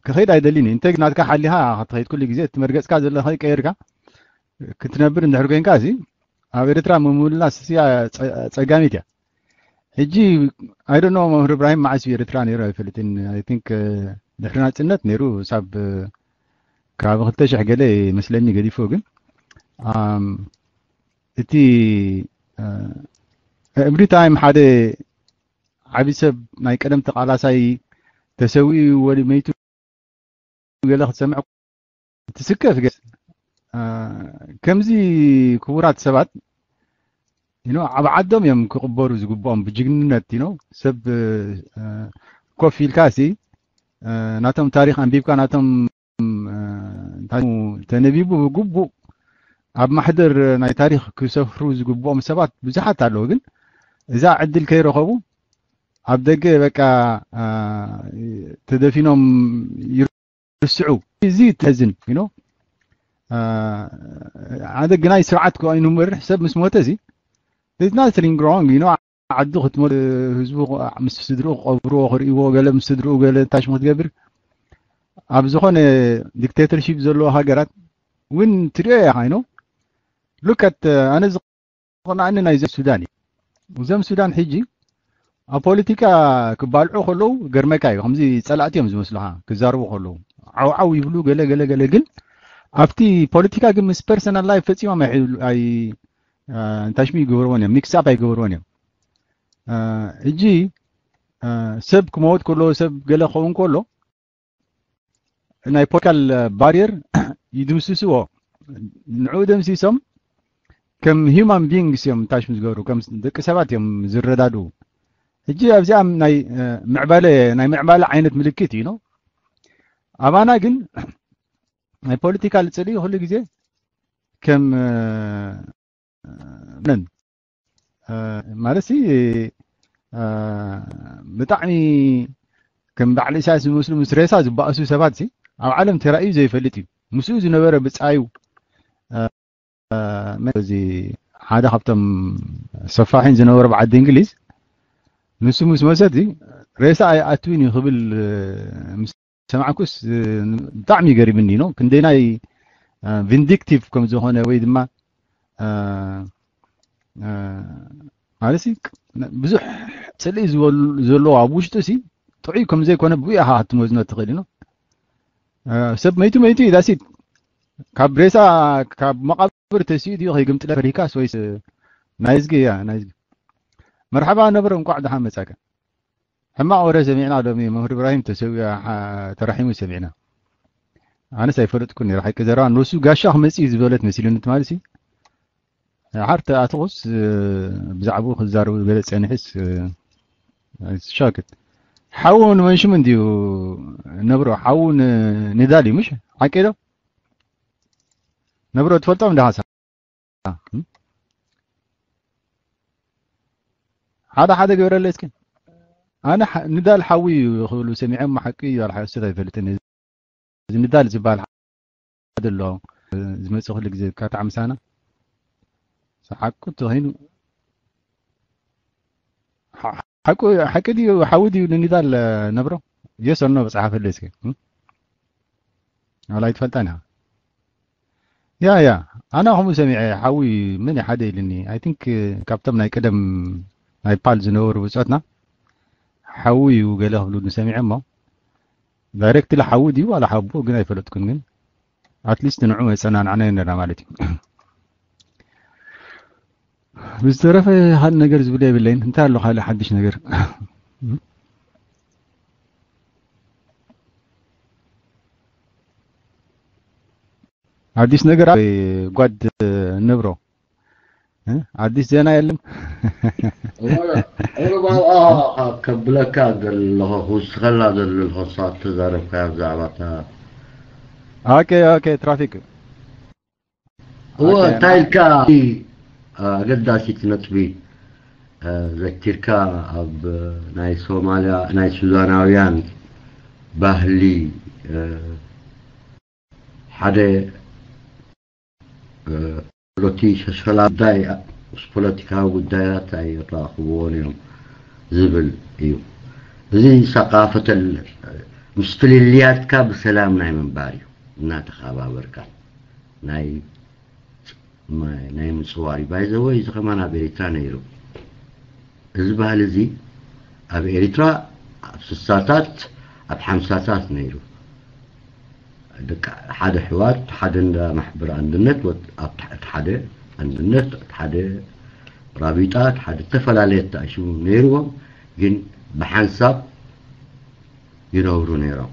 ክኸይድ ኣይደልን እዩ። እንተ ናትካ ሓሊኻ ክትኸይድ ኩሉ ግዜ እቲ መርገጽካ ዘለኻ ቀይርካ ክትነብር እንድሕር ኮይንካ እዚ ኣብ ኤርትራ ምምልላስ እስያ ጸጋሚት እያ። ሕጂ I don't know መምህር እብራሂም መዓስ እዩ ኤርትራ ነይሩ ኣይፈልጥን። I think ድሕሪ ናጽነት ነይሩ ሳብ ካብ ክልተ ሽሕ ገለ መስለኒ ገዲፎ ግን እቲ every time ሓደ ዓቢ ሰብ ናይ ቀደም ተቓላሳይ ተሰዊኡ ወዲ መይቱ ገለ ክትሰምዕ ትስከፍ ገ ከምዚ ክቡራት ሰባት you know ኣብ ዓዶም እዮም ክቕበሩ ዝግብኦም ብጅግንነት you know ሰብ ኮፍ ኢልካ ሲ ናቶም ታሪክ ኣንቢብካ ናቶም እንታይ ተነቢቡ ብግቡእ ኣብ ማሕደር ናይ ታሪክ ክሰፍሩ ዝግብኦም ሰባት ብዙሓት ኣለዉ። ግን እዛ ዕድል ከይረኸቡ ኣብ ደገ በቃ ተደፊኖም ይርስዑ። እዚ ተዝን you know ሓደ ግናይ ስርዓት ኮይኑ ምርሕ ሰብ ምስ ሞተ እዚ there's nothing wrong you know ዓዱ ክትመ ህዝቡ ምስ ስድርኡ ክቐብርዎ ክርእይዎ ገለ ምስ ስድርኡ ገለ ታሽሙ ክትገብር ኣብ ዝኾነ ዲክቴተርሺፕ ዘለዎ ሃገራት እውን ትሪኦ ኢኻ you know look at ኣነ ዝቕናእኒ ናይ ሱዳን እዩ። እዞም ሱዳን ሕጂ ኣብ ፖለቲካ ክባልዑ ከለዉ ገርመካ እዩ። ከምዚ ጸላእቲ እዮም ዝመስሉኻ ክዛረቡ ከለዉ ዓውዓው ይብሉ ገለ ገለ ገለ ግን ኣብቲ ፖለቲካ ግን ምስ ፐርሰናል ላይፍ ፈጺሞም እንታይ ሽሙ ይገብርዎን እዮም ሚክስ ኣፕ ኣይገብርዎን እዮም። ሕጂ ሰብ ክመወት ከሎ ሰብ ገለ ክኸውን ከሎ ናይ ፖለቲካል ባሪየር ይድምስስዎ። ንዕኡ ደምሲሶም ከም ሂማን ቢንግስ እዮም ታሽም ዝገብሩ ከም ደቂ ሰባት እዮም ዝረዳድኡ። ሕጂ ኣብዚኣ ናይ ምዕባለ ናይ ምዕባለ ዓይነት ምልክት እዩ ነው። ኣባና ግን ናይ ፖለቲካል ጽልኢ ኩሉ ግዜ ከም ነን ማለት ሲ ብጣዕሚ ከም በዓል ኢሳያስ ዝመስሉ ምስ ሬሳ ዝበኣሱ ሰባት ሲ ኣብ ዓለም ተራእዩ ዘይፈልጥ እዩ። ምስኡ ዝነበረ ብጻዩ እዚ ሓደ ካብቶም ሰፋሒን ዝነበሩ ብዓዲ እንግሊዝ ንሱ ምስ መሰቲ ሬሳ ኣይኣትውን እዩ ክብል ምስ ሰማዕኩስ ብጣዕሚ ገሪምኒ ነው። ክንደናይ ቪንዲክቲቭ ከም ዝኾነ ወይ ድማ ማለት ብዙሕ ጽልኢ ዝበሉ- ዘለዎ ኣብ ውሽጡ ሲ ጥዑይ ከም ዘይኮነ ብኡ ኢኻ ክትመዝኖ ትኽእል ነው። ሰብ መይቱ መይቱ እዩ ዳሲት ካብ ሬሳ ካብ መቃብር ተሲኡ ድዩ ከይግምጥለ ፈሪካስ ወይስ ናይዝጊ እያ ናይዝጊ መርሓባ ነብሮ እንኳዕ ደሓን መጻካ። ሕማቕ ወረ ሰሚዕና ሎሚ መምህር ኢብራሂም ተሰዊኣ ተራሒሙ ሰሚዕና። ኣነስ ኣይፈለጥኩን ነይረ ሓቂ ዘረባ ንሱ ጋሻ ክመጽእ እዩ ዝበለት መሲሉኒ ትማሊ ሲ ሓርቲ ኣትኹስ ብዛዕባኡ ክዛረቡ ገለ ጸኒሕስ ሻክት ሓዉ ንመንሽም እንድዩ ነብሮ ሓዉ ንዳል እዩ ምሽ ሓቂ ዶ ነብሮ ትፈልጦም እንዳሃሳ ሓደ ሓደ ግበረለይ እስኪ ኣነ ንዳል ሓዊ እዩ ክብሉ ሰሚዖም ሓቂ እዩ ኣልሓሰት ኣይፈልጥን እዚ ንዳል ዝበሃል ሓደ ኣሎ ዝመጽእ ኩሉ ግዜ ካብታ ምሳና ሓቁ ተኾይኑ ሓቁ ሓቂ ድዩ ሓዊ ድዩ ንኒዳል ነብሮ የሰኖ በጽሓፈለይ እስኪ ኣላ ይትፈልጣን ኢኻ ያ ያ ኣነ ከምኡ ሰሚዐ ሓዊ ምን ሓደ ኢልኒ ኣይ ቲንክ ካብቶም ናይ ቀደም ናይ ፓል ዝነበሩ ብጾትና ሓዊ እዩ ገለ ክብሉ ንሰሚዐ እሞ ዳይሬክትሊ ሓዊ ድዩ ዋላ ሓቦ ግን ኣይፈለጥኩን ግን ኣትሊስት ንዑ መጸናንዓና ነርና ማለት እዩ ብዝተረፈ ካልእ ነገር ዝብሎ የብለይን እንታይ ኣሎ ካልእ ሓድሽ ነገር ኣዲስ ነገር ጓድ ነብሮ ኣዲስ ዜና የለን ሩባው ከብለካ ዘለኹ ክውስኸላ ዘለኹ ሰዓት ተዛረብካያ ብዛዕባ እታ ኦኬ ኦኬ ትራፊክ እወ እንታይ ኢልካ ኣገዳሲት ነጥቢ ዘኪርካ ኣብ ናይ ሶማልያ ናይ ሱዳናውያን ባህሊ ሓደ ሎቲ ሸሸላ ጉዳይ ምስ ፖለቲካዊ ጉዳያት ኣይራኽብዎን እዮም ዝብል እዩ። እዚ ሰቃፈተል ምስ ፍልልያትካ ብሰላም ናይ ምንባር እዩ እናተኸባበርካ ናይ ናይ ምፅዋር እዩ። ባይዘወይ እዚ ከማን ኣብ ኤሪትራ ነይሩ። እዚ ባህሊ እዚ ኣብ ኤሪትራ ኣብ ስሳታት ኣብ ሓምሳታት ነይሩ። ደቂ ሓደ ኣሕዋት ሓደ እንዳ ማሕበር ኣንድነት ወት- ኣብ ትሕቲ ሓደ ኣንድነት እቲ ሓደ ራቢጣ እቲ ሓደ ዝተፈላለየ ተኣሽሙ ነይርዎም ግን ብሓንሳብ ይነብሩ ነይሮም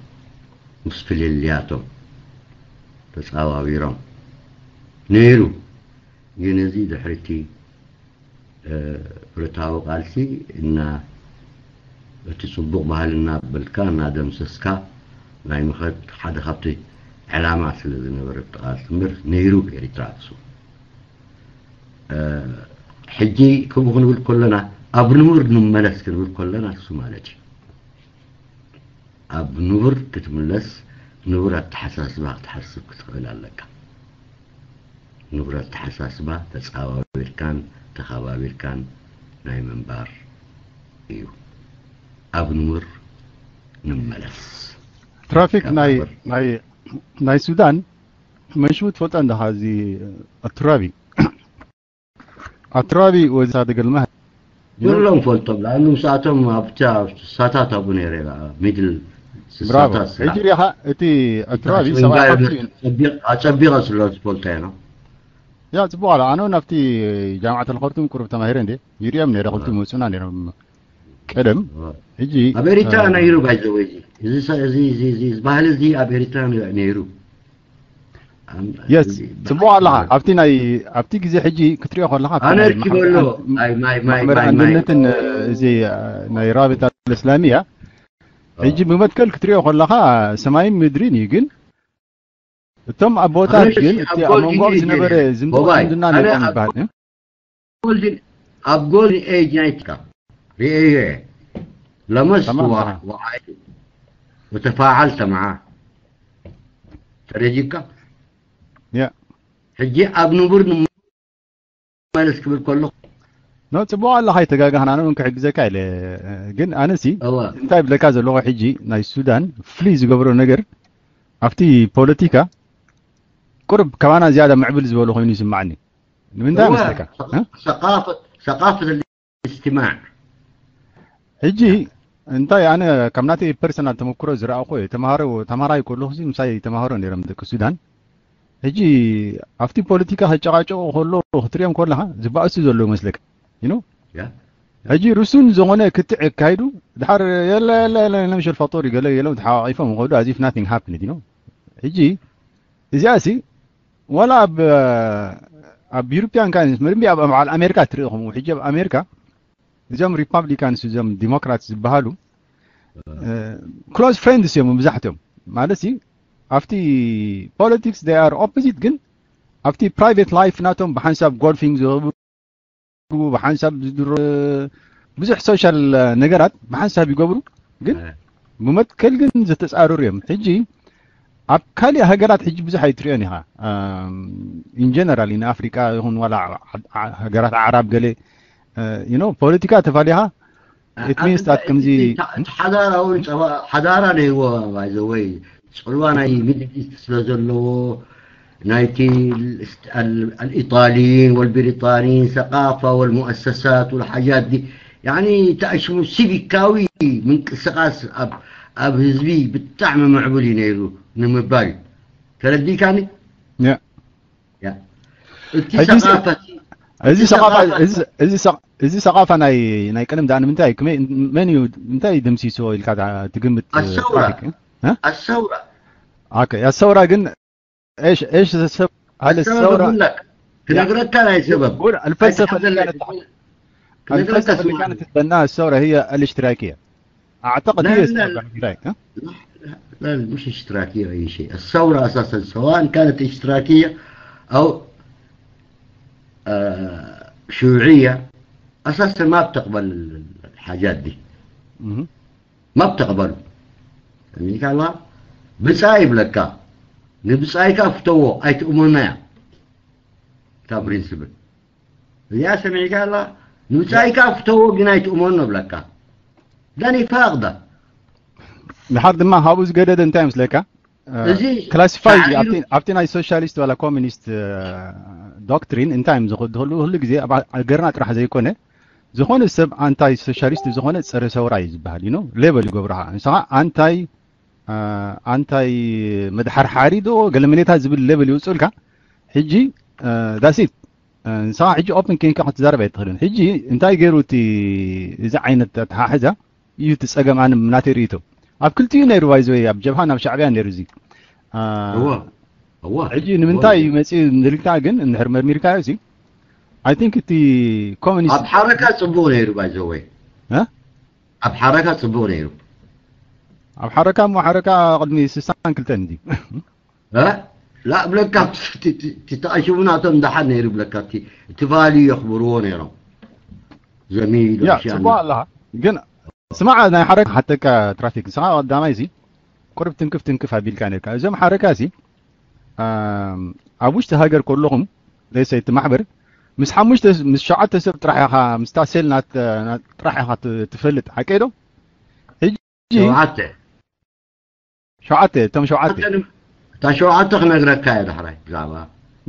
ምስ ፍልልያቶም ተፃዋዊሮም ነይሩ ግን እዚ ድሕሪቲ ብረታዊ ቃልሲ እና እቲ ፅቡቕ ባህልና በልካ እናደምሰስካ ናይ ምኸድ ሓደ ካብቲ ዕላማ ስለ ዝነበረ እቲ ቃልሲ እምበር ነይሩ ኤሪትራ ክሱ ሕጂ ከምኡ ክንብል ከለና ኣብ ንቡር ንመለስ ክንብል ከለና እሱ ማለት እዩ ኣብ ንቡር ክትምለስ ንቡር ኣተሓሳስባ ክትሓስብ ክትኽእል ኣለካ ንቡር ኣተሓሳስባ ተፃባቢርካን ተኸባቢርካን ናይ ምንባር እዩ ኣብ ንቡር ንመለስ ትራፊክ ናይ ናይ ናይ ሱዳን መንሽቡ ትፈልጦ እንደኻ እዚ ኣትራቢ ኣትራቢ ወዚ ሳደ ገልመህ ኩሎም ፈልጦም ለኣኑ ምስኣቶም ኣብቲ ሳታት ኣብኡ ነይረ ሚድል ብራቮ ሕጂ ሪኻ እቲ ኣትራቢ ሰብኣይ ሓብቲ እዩ ኣጸቢቐ ስለ ዝፈልጦ ኢና ያ ጽቡቕ ኣለ ኣነ እውን ኣብቲ ጃምዓት ኣልኸርቱም ቁሩብ ተማሂረ እንዴ ይሪኦም ነይረ ክልቲ መፁና ነይሮም ቀደም ሕጂ ኣብ ኤሪትራ ነይሩ ባይዘወይ እዚ እዚ ባህሊ እዚ ኣብ ኤሪትራ ነይሩ የስ ጽቡቕ ኣለኻ ኣብቲ ናይ ኣብቲ ግዜ ሕጂ ክትሪኦ ከለኻ ኣነ ርኪበሎ ማሕበር ኣንድነትን እዚ ናይ ራቢጣ እስላሚያ ሕጂ ብመትከል ክትሪኦ ከለኻ ሰማይን ምድሪን እዩ ግን እቶም ኣቦታት ግን እቲ ኣብ መንጎኦም ዝነበረ ዝምድና ነይሮም ይበሃል ኣብ ጎልድን ኤጅ ናይትካ ርኤዮ እየ። ለመስቱ ተማም፣ ተማም። ወዓይ ወተፋዓልተ መዓ ተረጂካ ያ ሕጂ ኣብ ንቡር ንመለስ ክብል ከሎ ኖ ጽቡቕ ኣለኻ፣ ኣይተጋጋህና። ኣነ እውን ክሕግዘካ ኢለ። ግን ኣነሲ እወ እንታይ ብለካ ዘለኹ፣ ሕጂ ናይ ሱዳን ፍሊ ዝገብሮ ነገር ኣብቲ ፖለቲካ ቁርብ ከባና ዝያዳ ምዕብል ዝበሉ ኮይኑ ይስማዓኒ። ንምንታይ እወ መስለካ? እ? ሰቃፈት ሰቃፈት الاستماع ሕጂ እንታይ ኣነ ካብ ናተይ ፐርሰናል ተመክሮ ዝረኣኹ እየ። ተምሃሮ ተምሃራይ ከለኹ ምሳይ ተምሃሮ ነይሮም ደቂ ሱዳን። ሕጂ ኣብቲ ፖለቲካ ከጨቃጨቁ ከሎ ክትሪኦም ከለካ ዝበኣሱ ዘለዉ መስለካ you know ያ ሕጂ ርሱን ዝኾነ ክትዕ የካይዱ ድሓር የለ የለ የለ ነምሽል ፈጦር ገለ ገሎም ተሓዋቂፎም ይኸዱ as if nothing happened you know ሕጂ እዚኣ ሲ ዋላ ኣብ ኣብ ዩሮፒያን ካንስ ምርምቢ ኣብ በዓል ኣሜሪካ ትርኢ ከምኡ ሕጂ ኣብ ኣሜሪካ እዞም ሪፓብሊካንስ እዞም ዲሞክራትስ ዝበሃሉ ክሎዝ ፍሬንድስ እዮም መብዛሕትኦም ማለት ሲ ኣብቲ ፖለቲክስ they are opposite ግን ኣብቲ ፕራይቬት ላይፍ ናቶም ብሓንሳብ ጎልፊንግ ዝገብሩ ብሓንሳብ ዝድሮ ብዙሕ ሶሻል ነገራት ብሓንሳብ ይገብሩ ግን ብመትከል ግን ዝተጻረሩ እዮም። ሕጂ ኣብ ካልእ ሃገራት ሕጂ ብዙሕ ኣይትሪኦን ኢኻ in general in ኣፍሪቃ ይኹን ዋላ ሃገራት ዓራብ ገለ you know ፖለቲካ ተፋሊኻ it means that ከምዚ ሓዳራ እውን ሓዳራ ነይዎ ባይዘወይ ጽልዋ ናይ ሚድል ኢስት ስለ ዘለዎ ናይቲ الإيطاليين والبريطانيين ثقافة والمؤسسات والحاجات دي يعني تأشمو سيفيكاوي من قسقاس أب أب هزبي بالطعم معبولي نيرو نمبالي تردي كاني ያ ያ እቲ ሰቃፈት እዚ ሰቃፋ እዚ ሰቃፋ ናይ ናይ ቀደም ዳኣ ንምንታይ መን እዩ እንታይ ደምሲሶ ኢልካ ትግምት ኣሰውራ ኣሰውራ ኦኬ ኣሰውራ ግን ايش ايش السبب هل الثوره ክነግረካ ናይ ሰበብ الفلسفه اللي كانت الفلسفه اللي كانت تتبناها الثوره هي الاشتراكيه اعتقد هي السبب لا مش اشتراكيه اي شيء الثوره اساسا سواء كانت اشتراكيه او آه شيوعيه اساسا ما بتقبل الحاجات دي ما بتقبل فهمت الله بصاي بلكا نبصاي كافتو اي تؤمنا تا برينسيبل يا سمعي قال نبصاي كافتو جناي تؤمنا بلكا داني فاقده ድሓር ድማ ካብኡ ዝገደደ እንታይ ምስለካ ክላሲፋይ ኣብቲ ናይ ሶሻሊስት ዋላ ኮሚኒስት ዶክትሪን እንታይ እዮም ዝኽዱ ኩሉ ግዜ ኣብ ሃገርና ጥራሕ ዘይኮነ ዝኾነ ሰብ ኣንታይ ሶሻሊስት ዝኾነ ፀረ ሰውራ እዩ ዝበሃል ዩ ሌበል ይገብሩኻ ንስኻ ኣንታይ ኣንታይ መድሓርሓሪ ዶ ገለመሌታ ዝብል ሌበል ይውፅልካ ሕጂ ዳሲት ንስኻ ሕጂ ኦፕን ኬንካ ክትዛረብ ኣይትኽእልን ሕጂ እንታይ ገይሩ እቲ እዚ ዓይነት ኣተሓሕዛ እዩ እቲ ጸገም ኣነ ናተይ ርእይቶ ኣብ ክልቲኡ ነይሩ ባይዘወይ ኣብ ጀብሃን ኣብ ሻዕብያ ነይሩ እዚ ሕጂ ንምንታይ እዩ መፅኡ ንድልታ ግን እንድሕር መርሚርካዮ እዚ ኣይ ቲንክ እቲ ኮሚኒስት ኣብ ሓረካ ፅቡቅ ነይሩ ባይዘወይ ኣብ ሓረካ ፅቡቅ ነይሩ ኣብ ሓረካ እሞ ሓረካ ቅድሚ ስሳን ክልተን እንዲ ላ ብለካ ተኣሽሙ ናቶም ደሓን ነይሩ ብለካ እቲ ቫልዩ የኽብርዎ ነይሮም ዘሚል ያ ጽቡቅ ኣለኻ ግን ስማዕ ናይ ሓረካ ሓተካ ትራፊክ ንስኻ ቀዳማይ እዚ ቁርብ ትንክፍ ትንክፍ ኣቢልካ ነርካ እዞም ሓረካ እዚ ኣብ ውሽጢ ሃገር ከለኹም ለይሰ እቲ ማሕበር ምስ ሓሙሽተ ምስ ሸዓተ ሰብ ጥራሕ ኢኻ ምስታ ሴል ጥራሕ ኢኻ ትፈልጥ ሓቀይ ዶ ሕጂ ሸውዓተ ሸውዓተ እቶም ሸውዓተ እታ ሸውዓተ ክነግረካ እየ ዳሕራይ ብዛዕባ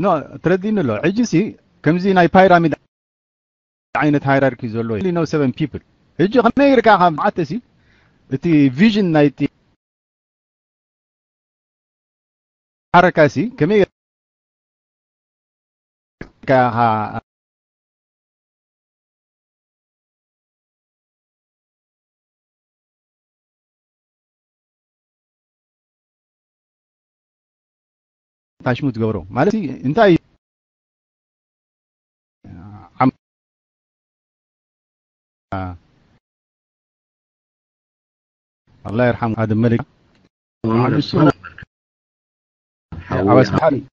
ኖ ትረዲኒ ኣሎ ሕጂ ሲ ከምዚ ናይ ፓይራሚድ ዓይነት ሃይራርኪ ዘሎ you know seven people ሕጂ ከመይ ርካ ካብ ሸውዓተ ሲ እቲ ቪዥን ናይቲ ሓረካ ሲ ከመይ ታሽሙ ትገብሮ ማለት እንታይ الله يرحمه هذا الملك عباس بحري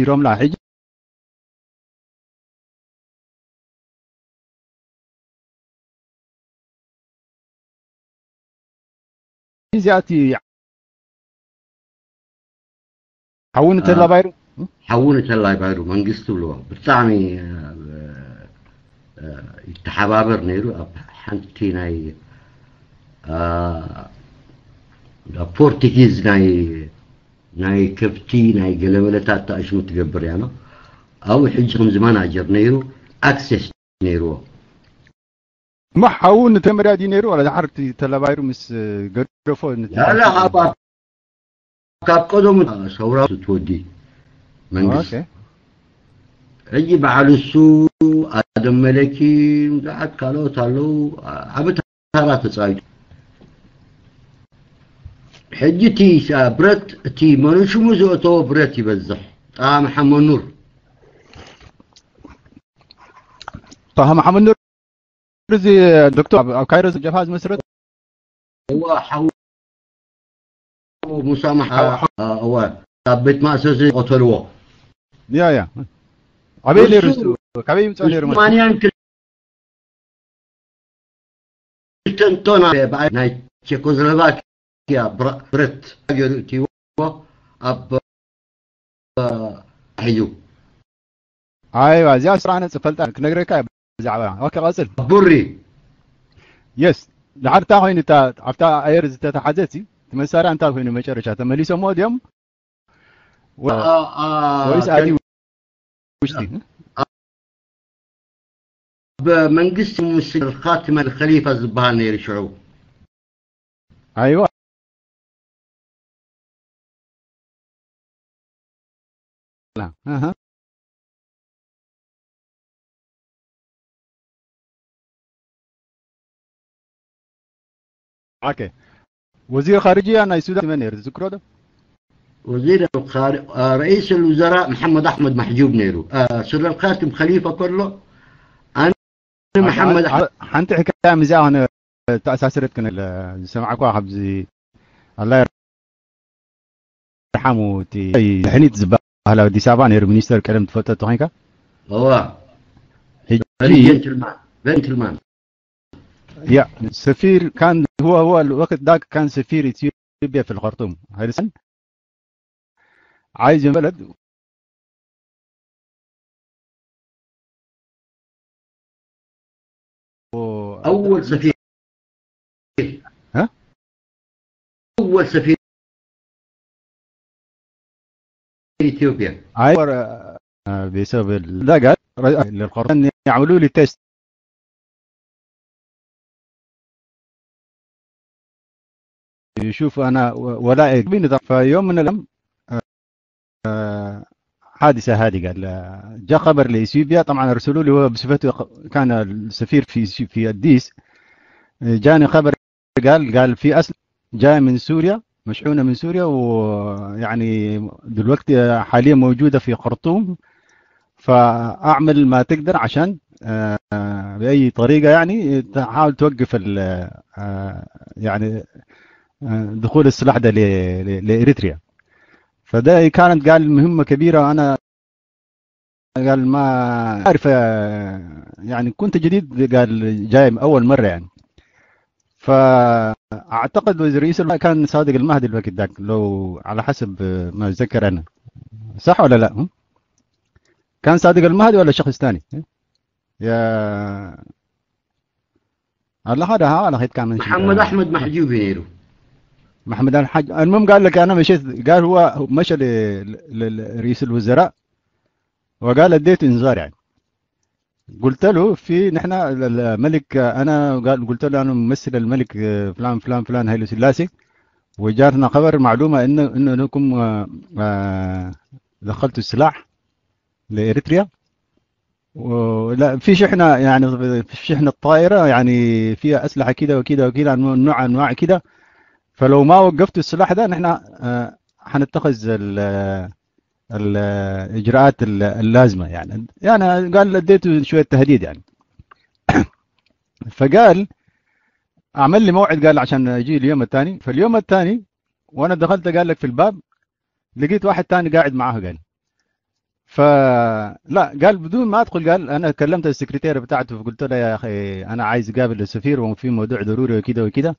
ነይሮምላ። ሕጂ እዚኣቲ ሓውን ተላባይሩ ሓውን ተላባይሩ መንግስቲ ብልዎ ብጣዕሚ ይተሓባበር ነይሩ። ኣብ ሓንቲ ናይ ፖርቱጊዝ ናይ ናይ ከብቲ ናይ ገለመለታት ተኣሽሙ ትገብር እያ። ኣብኡ ሕጂ ከምዚ ማናጀር ነይሩ፣ ኣክሴስ ነይርዎ። እሞ ሓዉ ንተመርያ ድዩ ነይሩ ዋላ ድሓር እቲ ተላባይሩ ምስ ገደፎ ነቲ ያላ ካብ ካብ ቀደሙ ሰውራ ትወዲ መንግስቲ ሕጂ በዓል እሱ ኣደም መለኪ ብዙሓት ካልኦት ኣለዉ። ዓቢ ታራ ተጻዊቱ። ሕጂ እቲ ብረት እቲ መኑሽሙ ዘእተዎ ብረት ይበዝሕ። ጣ መሓመድ ኑር ጣሃ መሓመድ ኑር እዚ ዶክተር ኣብ ካይሮ ጀብሃ ዝመስረት እዋ ሓው ሙሳ ማሓ እዋ ኣብ ቤት ማእሰርቲ ቆተልዎ። ያ ያ ኣበይ ነይሩ እሱ? ካበይ ይምጻእ ነይሩ ማለት? ሩማንያን ክልተን ቶና ብኣይ ናይ ቸኮስሎቫኪያ ብረት ገይሩ እትይዎ ኣብ ሕዩ ኣይዋ እዚኣ ስራነ ጽፈልጣ ክነግረካ እየ ብዛዕባ ኦኬ ቀጽል ቡሪ የስ ድሓር እታ ኮይኑ እታ ኣብታ ኣየር ዝተተሓዘ እቲ መሳርያ እንታይ ኮይኑ መጨረሻ ተመሊሶሞ ድዮም ወይስ ኣዲ ውሽጢ ብመንግስቲ ምስል ካትመል ከሊፋ ዝበሃል ነይሩ ሽዑ ኣይዋ ወዚር ካርጅያ ናይ ሱዳን መን ነይሩ ትዝክሮ ዶ? ወዚር ረኢስ ልውዘራ መሓመድ ኣሕመድ ማሕጁብ ነይሩ። ሱዳን ካርቱም ከሊፋ ከሎ ኣነ መሓመድ ሓንቲ ሕካያ ምዚኣ ኾነ ተኣሳስረት ክነ ዝሰማዕኳ ካብዚ ኣላ ይርሓሙ እቲ ድሕኒት ዝበሃል ኣብ ኣዲስ ኣበባ ነይሩ ሚኒስተር ቀደም ትፈልጦ ተኾይንካ እዋ ሕጂ ጀንትልማን ጀንትልማን ያ ሰፊር ካን هو هو الوقت ذاك كان سفير إثيوبيا في الخرطوم هاي لسن عايز بلد أول سفير ها؟ أول سفير إثيوبيا أيوة بسبب ده قال للقرطان يعملوا لي تيست يشوف أنا ولا فيوم من الأيام حادثة هذه قال جاء خبر لإثيوبيا طبعا أرسلوا لي هو بصفته كان السفير في في أديس جاني خبر قال قال في أسلحة جاية من سوريا مشحونة من سوريا ويعني دلوقتي حاليا موجودة في خرطوم فأعمل ما تقدر عشان بأي طريقة يعني تحاول توقف يعني دخول السلاح ده لإريتريا فده كانت قال مهمة كبيرة وأنا قال ما أعرف يعني كنت جديد قال جاي أول مرة يعني فأعتقد وزير رئيس كان صادق المهدي الوقت ذاك لو على حسب ما أتذكر أنا صح ولا لا؟ كان صادق المهدي ولا شخص ثاني؟ يا الله هذا ها على خيط كان محمد أحمد محجوب نيرو محمد الحاج المهم قال لك أنا مشيت قال هو مشى لرئيس الوزراء وقال اديته انذار يعني قلت له في نحن الملك انا قال قلت له انا ممثل الملك فلان فلان فلان هيلو سلاسي وجاتنا خبر معلومه انه انه انكم دخلتوا السلاح لاريتريا ولا في شحنه يعني في شحنه طائره يعني فيها اسلحه كده وكده وكده نوع انواع كده فلو ما وقفتوا السلاح ده نحن حنتخذ الاجراءات اللازمه يعني يعني قال اديته شويه تهديد يعني فقال اعمل لي موعد قال عشان اجي اليوم الثاني فاليوم الثاني وانا دخلت قال لك في الباب لقيت واحد ثاني قاعد معاه قال فلا، قال بدون ما ادخل، قال انا كلمت السكرتير بتاعته، فقلت له يا اخي انا عايز اقابل السفير وفي موضوع ضروري وكده وكده.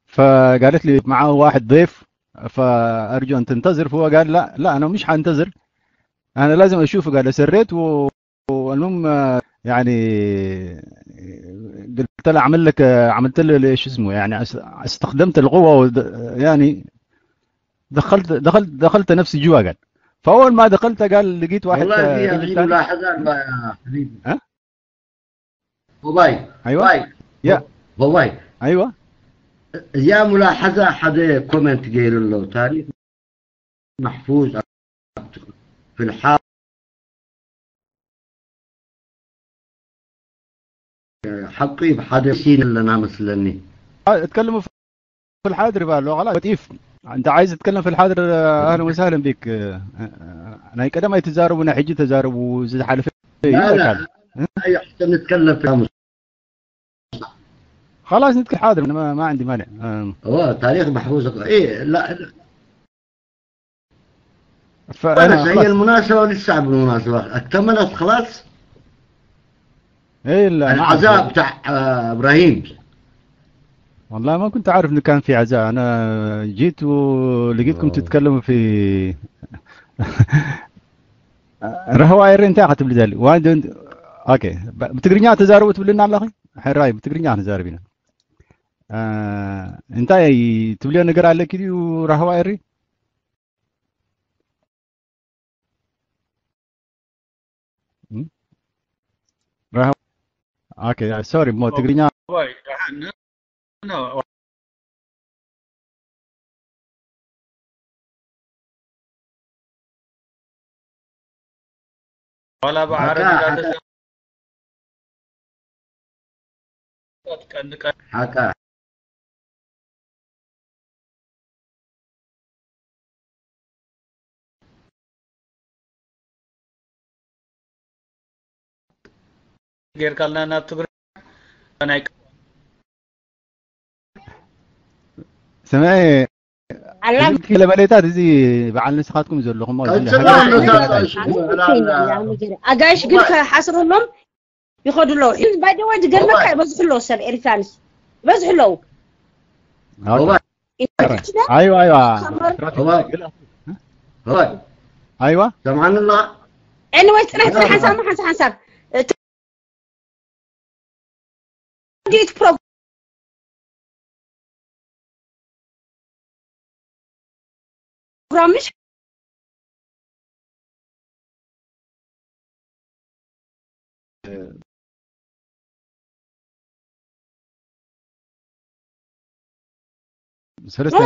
فقالت لي معاه واحد ضيف، فارجو ان تنتظر. فهو قال لا لا، انا مش حانتظر، انا لازم اشوفه. قال سريت و- والمهم، آه، يعني قلت له اعمل لك، آه، عملت له ايش اسمه، يعني أس- استخدمت القوه ود- يعني دخلت دخلت دخلت نفسي جوا، قال. فاول ما دخلت، قال لقيت واحد، والله آه، في رجل هذه ثاني. ملاحظة يا حبيبي. ها؟ باباي. ايوه. باي. يا. باباي. ايوه. يا ملاحظة، حدا كومنت قايل له تاريخ محفوظ في الحال. ሓቂ ብሓደ ሲን ኣለና መስለኒ። اتكلموا في الحاضر ይባል ኣሎ። خلاص وتيف، انت عايز تتكلم في الحاضر، اهلا وسهلا بك. ናይ ቀደም ኣይትዛረቡ፣ ናይ ሕጂ ተዛረቡ። ዝሓለፈ لا لا ይበቃል። أي حتى نتكلم في الحاضر. خلاص نتكلم حاضر، ما, ما عندي مانع. هو تاريخ محفوظ. ايه لا، فانا هي المناسبة لسه بالمناسبة اكتملت خلاص. ايه لا، العزاء بتاع ابراهيم. والله ما كنت عارف انه كان في عزاء، انا جيت ولقيتكم تتكلموا في ረህዋ ኤሪ እንታይ ኢኻ ትብሊ ዘሊ? ዋን ዶንት ኦኬ፣ ብትግርኛ ተዛረቡ ትብልና ኣለኺ? ሕራይ ብትግርኛ ክንዛረብ ኢና። እንታይ ትብልዮ ነገር ኣለኪ ድዩ ረህዋ ኤሪ? ረህዋ ኦኬ ሶሪ ሞ ትግርኛ ዋላ ብዓረብ እንዳተሰ ቀንቀ ሓቃ ጌርካልና ናብ ትግርኛ ናይ ስምዒ ኣላ ለበሌታት እዚ በዓል ንስኻትኩም ዘለኹም ኣጋይሽ ግን ከሓስረሎም ይኸዱ ኣለዉ። ሕዚ ባይደወ ዝገርመካ ይበዝሑ ኣለዉ ሰብ ኤሪትራንስ ይበዝሑ ኣለዉ። ኣይዋ ኣይዋ ኣይዋ ሰምዓኒ ኣለኻ። ኤኒወይስ ጥራሕ ጥራሕ ሓንሳብ ሓንሳብ ሓንሳብ ዲት ፕሮግራም ምሽ ሰለስተ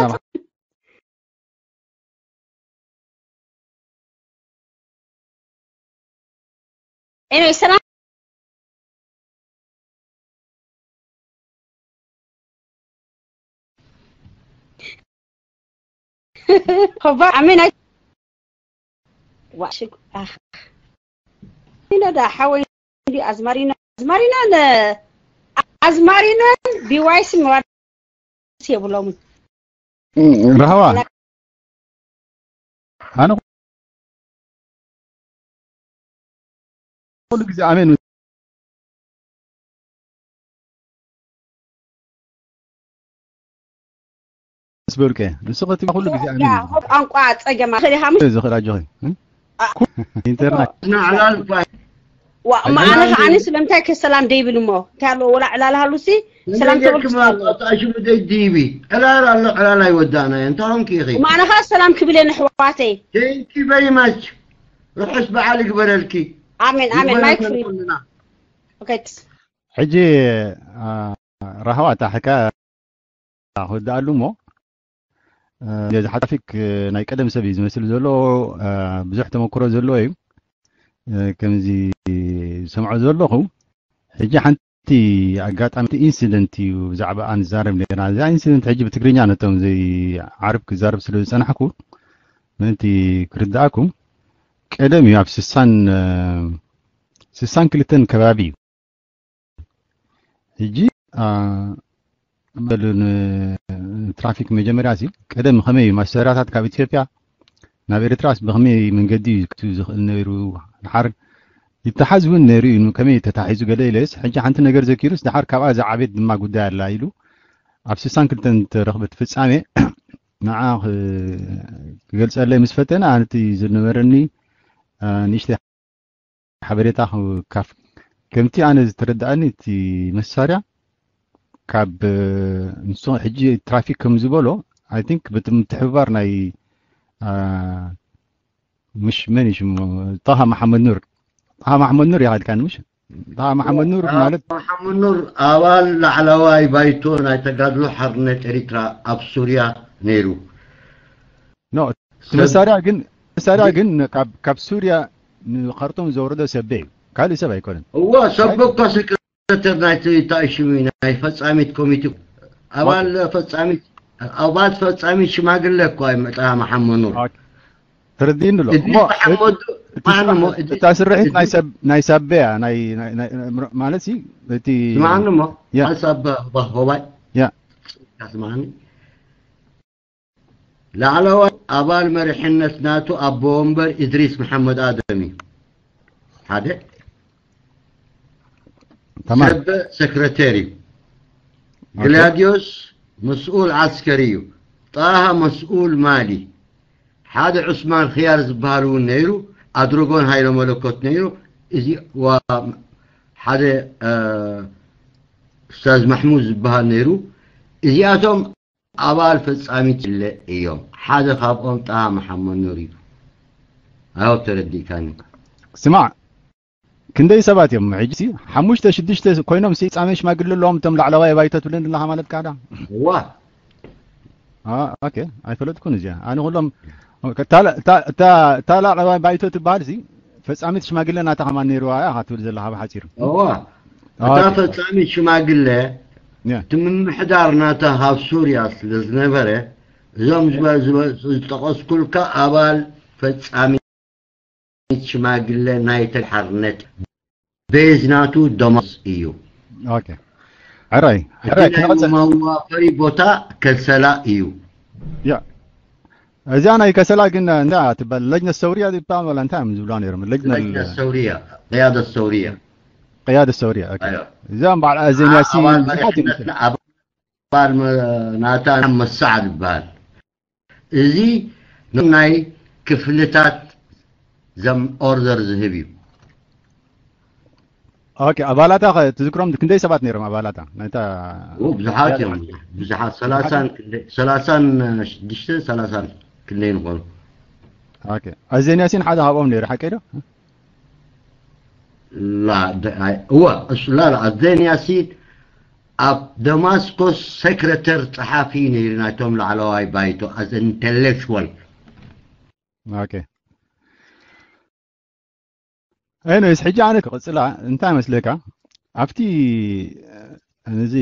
ሆባ ኣሜን ኣይ ዋሽግ ኣኽ ኢነ ዳ ሓወይ እንዲ ኣዝማሪኖ ኣዝማሪኖን ኣዝማሪኖን ቢዋይስን መዋድስ የብሎምን። ረሃዋ ኣነ ኩሉ ግዜ ኣሜን ምስ በልከ ንስኺ እቲ ኩሉ ግዜ ኣሜን ቋንቋ ፀገማ ኸዲ ሓሙሽ ዝኽእል ኣጆኺ ኢንተርኔት ንዕላል እኳ ዋ እማ ኣነ ከዓኒ ስለምንታይ ከ ሰላም ደይብል እሞ እንታይ ኣለዎ ወላ ዕላል ሃሉሲ ሰላም ተበልኩ ሽሙ ደይድይቢ ዕላል ኣሎ ዕላል ኣይወዳእናዮ እንታይ ኾንኪ ኢኺ እማ ኣነ ከዓ ሰላም ክብል እየ ንሕዋተይ ቴንኪ ቨሪ ማች ርሑስ በዓል ይግበረልኪ ኣሜን ኣሜን ማይክ ፍሪ ኦኬ ሕጂ ራህዋ እታ ሕካ ክወድኣሉ እሞ ነዚ ሓታፊክ ናይ ቀደም ሰብ እዩ ዝመስል ዘሎ ብዙሕ ተመክሮ ዘለዎ እዩ ከምዚ ዝሰምዖ ዘለኹ ሕጂ ሓንቲ ኣጋጣሚ ኢንሲደንት እዩ ብዛዕባ ንዛረብ ነና እዛ ኢንሲደንት ሕጂ ብትግርኛ ነቶም ዘይዓርብ ክዛረብ ስለ ዝፀናሕኩ ምእንቲ ክርድኣኩም ቀደም እዩ ኣብ ስሳን ስሳን ክልተን ከባቢ እዩ ሕጂ በሉ ንትራፊክ መጀመርያ ሲ ቀደም ከመይ እዩ ማሰራታት ካብ ኢትዮጵያ ናብ ኤርትራስ ብኸመይ መንገዲ እዩ ክእቱ ዝኽእል ነይሩ? ድሓር ይተሓዝ እውን ነይሩ እዩ፣ ከመይ ተታሒዙ ገለ ኢለስ፣ ሕጂ ሓንቲ ነገር ዘኪሩስ፣ ድሓር ካብኣ ዝዓበየት ድማ ጉዳይ ኣላ ኢሉ፣ ኣብ ስሳን ክልተን እተረኽበት ፍጻሜ፣ ንዓ ክ-፣ ክገልጸለይ ምስ ፈተነ፣ ኣነ እቲ ዝነበረኒ፣ እ፣ ንእሽተይ ሓበሬታ ክካፍ-፣ ከምቲ ኣነ ዝተረዳእኒ፣ እቲ መሳርያ ካብ፣ እ፣ ንሱ ሕጂ ትራፊክ ከም ዝበሎ፣ I think፣ በቲ ምትሕብባር ናይ፣ እ፣ ምሽ መን እዩ ሽሙ? ጣሃ መሓመድ ኑር። ጣሃ መሓመድ ኑር ኢኻ ኢልካኒ፣ ምሽ? ጣሃ መሓመድ ኑር ማለት መሓመድ ኑር ኣባል ላዕለዋይ ባይቶ ናይ ተጋድሎ ሓርነት ኤሪትራ ኣብ ሱርያ ነይሩ። ኖ፣ እቲ ሰብ መሳርያ ግን፣ መሳርያ ግን ግን ካብ፣ ካብ ሱርያ ንኻርቱም ዘውረዶ ሰብ እዩ። ካልእ ሰብ ኣይኮነን። እዎ፣ ሰብ እኮ ሰክረተር ናይቲ እንታይ ሽሙ ናይ ፈጻሚት ኮሚቴ፣ ኣባል ኦኬ። ፈጻሚት፣ ኣባል ፈጻሚት ሽማግለ እኮ እዩ ጣሃ መሓመድ ኑር። ኦኬ። ተረዲእኒ ኣሎ። እድሪስ እሞ መሓመድ፣ እቲ ስማዕኒ እሞ፣ ስራሕ፣ እድሪስ፣ እታ ስርሒት ናይ እድሪስ ሰብ፣ ናይ ሳቤያ፣ ናይ፣ ናይ፣ ናይ፣ ማለት ሲ፣ እቲ ስማዕኒ እሞ፣ ያ። ሓንሳብ ባ-፣ ባ-፣ ሆባይ። ያ። ስማዕኒ። ላዕለዋይ ኣባል መሪሕነት ናቱ ኣቦ ወንበር እድሪስ መሓመድ ኣደም እዩ። ሓደ። ተማም። ሰበ ሰክረተሪ እዩ። ኦኬ። ግላድዮስ መስኡል ዓስከሪ እዩ። ጣሃ መስኡል ማሊ። ሓደ ዑስማን ኽያር ዝበሃል እውን ነይሩ። ኣድረጎን ሃይለ መለኮት ነይሩ። እዚ ዋ-፣ ሓደ፣ እ፣ ኡስታዝ ማሕሙድ ዝበሃል ነይሩ። እዚኣቶም ኣባል ፈጻሚት ሽማግለ እዮም። ሓደ ካብኦም ጣሃ መሓመድ ኑር እዩ። ኣዮ ተረዲእካኒ። ስማዕ፣ ክንደይ ሰባት እዮም ሕጂ ሲ? ሓሙሽተ ሽዱሽተ ኮይኖም ሲ ፍጻሜ ሽማግለ ኣለዎም እቶም ላዕለዋይ ባይቶ ትብለኒ ኣለኻ ማለትካ ዳ? እዋ። አ፣ ኦኬ፣ ኣይፈለጥኩን እዚኣ። ኣነ ኩሎም፣ እታ ላ-፣ እታ፣ እታ፣ እታ ላዕለዋይ ባይቶ ትበሃል ሲ፣ ፈጻሚት ሽማግለ ናታ ከማን ነይርዋ እያ፣ እኻ ትብል ዘለኻ ብሓጺሩ። እዋ። እታ ኦኬ። ፈጻሚት ሽማግለ፣ ያ። እቲ ምምሕዳር ናታ ካብ ሱርያ ስለ ዝነበረ፣ እዞም ዝበ-፣ ዝበ-፣ ዝጠቐስኩልካ ኣባል ፈጻሚት ሽማግለ ናይ ተጋድሎ ሓርነት ቤዝ ናቱ ደሞዝ እዩ። ኦኬ። ሕራይ፣ እቲ ሕራይ፣ ናይ ክንቐጽል። መዋፈሪ ቦታ ከሰላ እዩ። ያ። እዚኣ ናይ ከሰላ ግን እንታይ ትበሃል? ለጅነ ሰውርያ ይበሃል ወላ እንታይ እዮም ዝብልዋ ነይሮም? ለጅነ ለጅነ ሰውርያ፣ ቅያደ ሰውርያ። ቅያደ ሰውርያ፣ ኦኬ። ኣዮ። እዚኣ በዓል ኣዜን ኣባል ያሲን ብዙሓት እዮም መሪሕነት ዝብሉ። ኣባል መ-፣ ናታ መሳዕ ዝበሃል። እዚ ናይ ክፍልታት ዘም ኦርደር ዝህብ እዩ። ኦኬ፣ ኣባላታ ኸ ትዝክሮም ክንደይ ሰባት ነይሮም ኣባላታ? ናይታ ኦ፣ ብዙሓት እዮም። ብዙሓት፣ ሰላሳን ክንደይ፣ ሰላሳን ሽዱሽተ፣ ሰላሳን ክንደይ ንኾኑ። ኦኬ፣ ኣዜን ያሲን ሓደ ካብኦም ነይሩ፣ ሓቀይ ዶ? ላ፣ ደ-፣ ኣይ፣ እወ፣ እሱ፣ ላ፣ ላ፣ ኣዜን ያሲን ኣብ ደማስኮስ ሰክረተር ጸሓፊ ነይሩ ናይቶም ላዕለዋይ ባይቶ፣ as an intellectual። ኦኬ። ኤኒዌይስ፣ ሕጂ ኣነ ክቕጽላ፣ እንታይ መስለካ? ኣብቲ፣ እዚ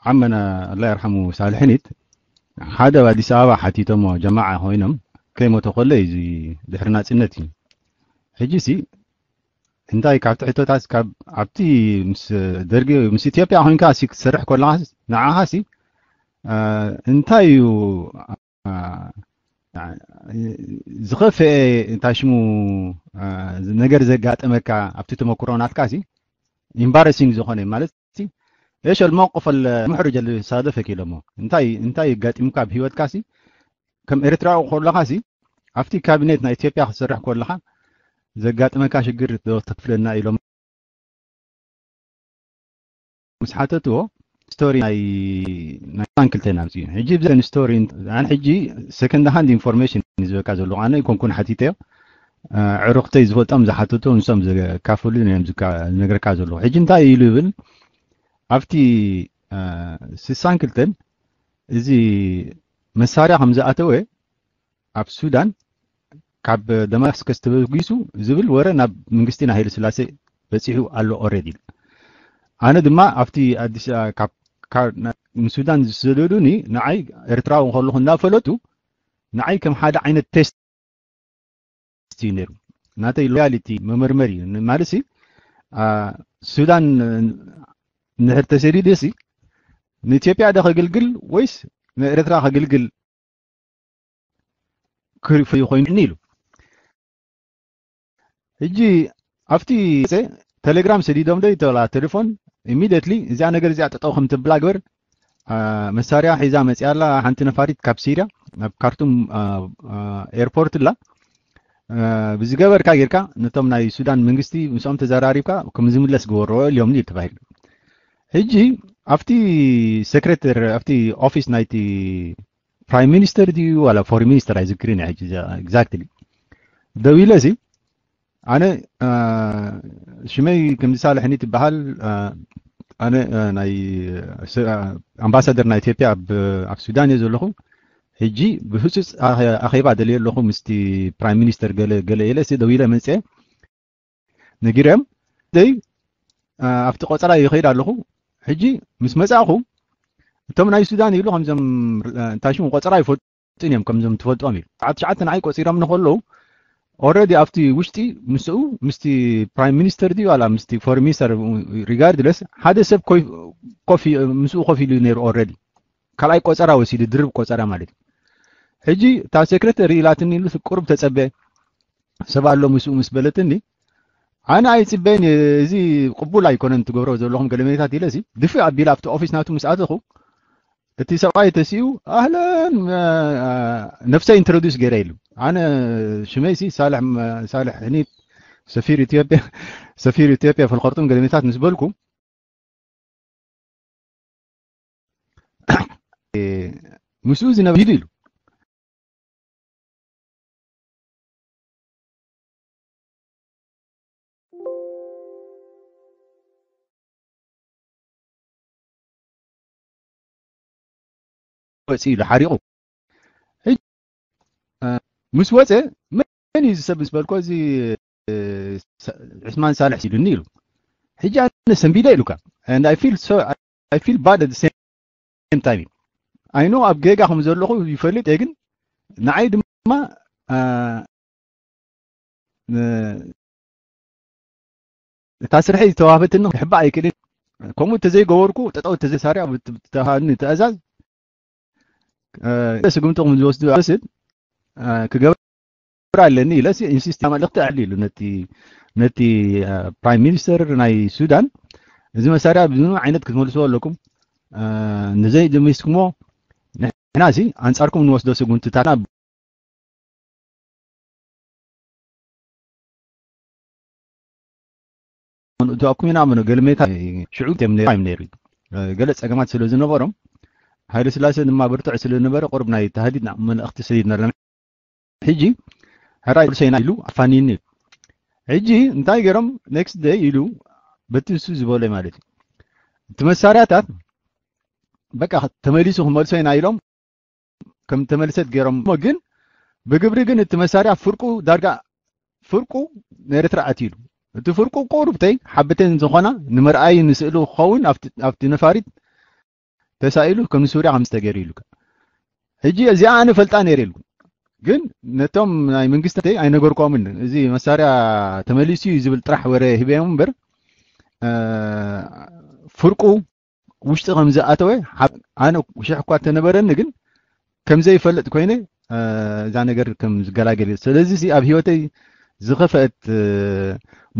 ዓመና፣ ኣላ ይርሓሙ፣ ሳልሕኒት፣ ሓደ ኣብ ኣዲስ ኣበባ ሓቲቶሞ ጀማዓ ኮይኖም፣ ከይሞተ ከሎ እዩ፣ እዚ ድሕሪ ናጽነት እዩ። ሕጂ ሲ፣ እንታይ ካብቲ ሕቶታት፣ ካብ፣ ኣብቲ ምስ ደርጊ፣ ምስ ኢትዮጵያ ኮይንካ ሲ ክትሰርሕ ከለኻ፣ ንዓኻ ሲ፣ እ፣ እንታይ እዩ፣ እ፣ ዝኸፍአ፣ እንታይ ሽሙ፣ እ፣ ነገር ዘጋጠመካ ኣብቲ ተመክሮ ናትካ ሲ፣ ኢምባረሲንግ ዝኾነ ማለት ሲ፣ ايش الموقف المحرج اللي صادفك ኢሎሞ። እንታይ፣ እንታይ ኣጋጢሙካ ኣብ ህይወትካ ሲ፣ ከም ኤርትራዊ ከለኻ ሲ፣ ኣብቲ ካቢኔት ናይ ኢትዮጵያ ክትሰርሕ ከለኻ ዘጋጠመካ ሽግር ዶ ተክፍለና ኢሎም ምስ ሓተትዎ፣ ስቶሪ ናይ፣ ናይ ሳን ክልተ ናምጽኡ። ሕጂ ብዘን ስቶሪ፣ ኣነ ሕጂ ሰከንድ ሃንድ ኢንፎርሜሽን እዩ ዝበካ ዘለኹ። ኣነ ኣይኮንኩን ሓቲተዮ። እ፣ ዕሩኽተይ ዝፈልጦም ዝሓተቱ ንሶም ዘካፍሉን እዮም ዝካ-፣ ዝነግረካ ዘለኹ። ሕጂ እንታይ ኢሉ ይብል? ኣብቲ፣ እ፣ ስሳን ክልተን እዚ መሳርያ ከም ዝኣተወ ኣብ ሱዳን ካብ ደማስከስ ተበጊሱ ዝብል ወረ ናብ መንግስቲ ናይ ሃይለ ስላሴ በጺሑ ኣሎ ኦልሬዲ። ኣነ ድማ ኣብቲ ኣዲስ፣ እ፣ ካብ፣ ካብ፣ ና-፣ ንሱዳን ዝሰደዱኒ ንዓይ ኤርትራዊ ከለኹ እናፈለጡ ንዓይ ከም ሓደ ዓይነት ቴስት እዩ ነይሩ። ናተይ ሎያሊቲ መመርመሪ እዩ። ን-፣ ማለት ሲ፣ አ፣ ሱዳን፣ እ፣ እንድሕር ተሰዲደ ሲ፣ ንኢትዮጵያ ዶ ከግልግል ወይስ ንኤርትራ ከግልግል? ክሪፍ ይኾይኑኒ ኢሉ። ሕጂ ኣብቲ ቴሌግራም ሰዲዶም ዶ ይተላ ቴሌፎን ኢሚዲየትሊ እዚኣ ነገር እዚኣ ጠጠው ከም ትብላ ግበር። መሳርያ ሒዛ መፅያ ኣላ ሓንቲ ነፋሪት ካብ ሲርያ ናብ ካርቱም ኤርፖርት ኣላ። ብዝገበርካ ጌርካ ነቶም ናይ ሱዳን መንግስቲ ምስኦም ተዘራሪብካ ከም ዝምለስ ግበሮ ኢልዮም እዩ ተባሂሉ። ሕጂ ኣብቲ ሴክሬተር ኣብቲ ኦፊስ ናይቲ ፕራይም ሚኒስተር ድዩ ዋላ ፎሪን ሚኒስተር ኣይዝክርን እየ ሕጂ ኤግዛክትሊ ደዊለ ሲ ኣነ ሽመይ ከምዚ ሳልሕኒ ትበሃል። ኣነ ናይ ኣምባሳደር ናይ ኢትዮጵያ ኣብ ሱዳን እየ ዘለኹ። ሕጂ ብህፁፅ ኣኼባ ደልየ ኣለኹ ምስቲ ፕራይም ሚኒስተር ገለ ገለ ኢለ ደው ኢለ መፅአ ነጊረም ደይ ኣብቲ ቆፀራ ይኸይድ ኣለኹ። ሕጂ ምስ መፃእኹ እቶም ናይ ሱዳን ኢሉ ከምዞም እንታይ ሽሙ ቆፀራ ይፈጡን እዮም ከምዞም ትፈልጦም ኢሉ ሰዓት ትሽዓተ ንዓይ ቆፂሮም ንከለዉ ኦረዲ ኣብቲ ውሽጢ ምስኡ ምስቲ ፕራይም ሚኒስተር ድዩ ዋላ ምስቲ ፎሪን ሚኒስተር ሪጋርድለስ ሓደ ሰብ ኮፍ ምስኡ ኮፍ ኢሉ ነይሩ ኦረዲ ካልኣይ ቆፀራ ወሲዱ ድርብ ቆፀራ ማለት እዩ። ሕጂ እታ ሴክሬተሪ ኢላትኒ ኢሉ ቁሩብ ተፀበ ሰብ ኣሎ ምስኡ ምስ በለትኒ ኣነ ኣይፅበይን እዚ ቅቡል ኣይኮነን ትገብሮ ዘለኹም ገለመታት ኢለ ሲ ድፊ ኣቢላ ኣብቲ ኦፊስ ናቱ ምስ ኣተኹ እቲ ሰብኣይ ተሲኡ ኣህለን ነፍሰ ኢንትሮዲስ ገይረ ኢሉ ኣነ ሽመይሲ ሳልሕ ሳልሕ ህኒት ሰፊር ኢትዮጵያ ሰፊር ኢትዮጵያ ፈልኸርጡም ገለመታት ምስ በልኩ ምስኡ ዝነበረ ኢሉ ወፂ ኢሉ ሓሪቑ ምስ ወፀ መን እዩ ዝሰብ ምስ በልኮ እዚ ዑስማን ሳልሕ ኢሉኒ ኢሉ ሕጂ ኣነ ሰንቢደ ኢሉካ and I feel so I feel bad at the same time I know ኣብ ጌጋ ከም ዘለኹ ይፈልጥ እየ ግን ንዓይ ድማ እታ ስርሐይ ዝተዋህበትኒ ክሕባእ ኣይክእልን ከምኡ ተዘይገበርኩ ጠጠው ተዘይሳርያ ተሃኒ ትእዛዝ ስጉምቲ ከም ዝወስዱ ወስድ ክገብር ኣለኒ ኢለ ኢንሲስት መልእክቲ ኣዕሊ ኢሉ ነቲ ነቲ ፕራይም ሚኒስተር ናይ ሱዳን እዚ መሳርያ ብምንም ዓይነት ክትመልስዎ ኣለኩም ንዘይ ደሚስኩሞ ንሕና ሲ ኣንጻርኩም ንወስዶ ስጉምትታትና እትኣኩም ኢና ምኖ ገለ ሜታ ሽዑ ቴም ነይሩ ገለ ጸገማት ስለ ዝነበሮም ሃይለ ስላሴ ድማ ብርቱዕ ስለ ዝነበረ ቁርብ ናይ ተሃዲድ መልእኽቲ ሰዲድና ኣለና ሕጂ ሕራይ ሰይና ኢሉ ኣፋኒኒ ሕጂ እንታይ ገይሮም ኔክስት ደይ ኢሉ በቲ ንሱ ዝበሎ ማለት እዩ እቲ መሳርያታት በቃ ተመሊሱ ክመልሶ ኢና ኢሎም ከም ተመልሰት ገይሮም እሞ ግን ብግብሪ ግን እቲ መሳርያ ፍርቁ ዳርጋ ፍርቁ ንኤርትራ ኣትዩ እቲ ፍርቁ ቁሩብተይ ሓብተን ዝኾና ንምርኣይ ንስእሉ ክኸውን ኣብቲ ነፋሪት ተሳኢሉ ከም ሱርያ ከም ዝተገይሩ ኢሉ ሕጂ እዚኣ ኣነ ፈልጣ ነይረ ኢሉ ግን ነቶም ናይ መንግስቲ ኣይነገርኮምን እዚ መሳርያ ተመሊሱ እዩ ዝብል ጥራሕ ወረ ሂበዮም እምበር ፍርቁ ውሽጢ ከም ዝኣተወ ኣነ ሽሕ እኳ ተነበረኒ ግን ከም ዘይፈልጥ ኮይነ እዛ ነገር ከም ዝገላገል ስለዚ ኣብ ህይወተይ ዝኸፈአት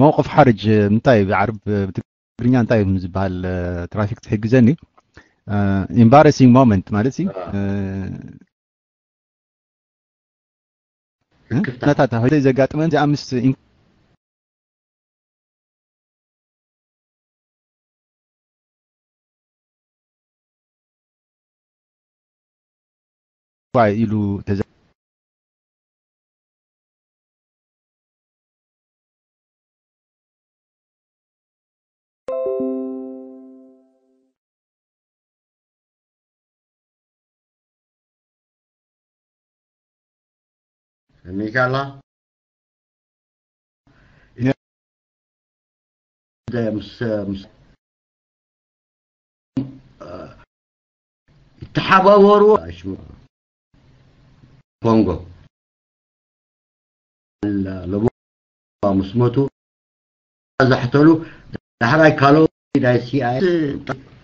መውቅፍ ሓርጅ እንታይ ብዓርብ ብትግርኛ እንታይ ዝበሃል ትራፊክ ትሕግዘኒ embarrassing moment ማለት ነታት ዘጋጥመን እዚኣ ምስ ኢሉ ተዘ ሚካላ ምስ ምስ ይተሓባበሩ ኮንጎ ለቦ ምስ መቱ ዛሕተሉ ዳሕራይ ካሎ ናይ ሲኣይ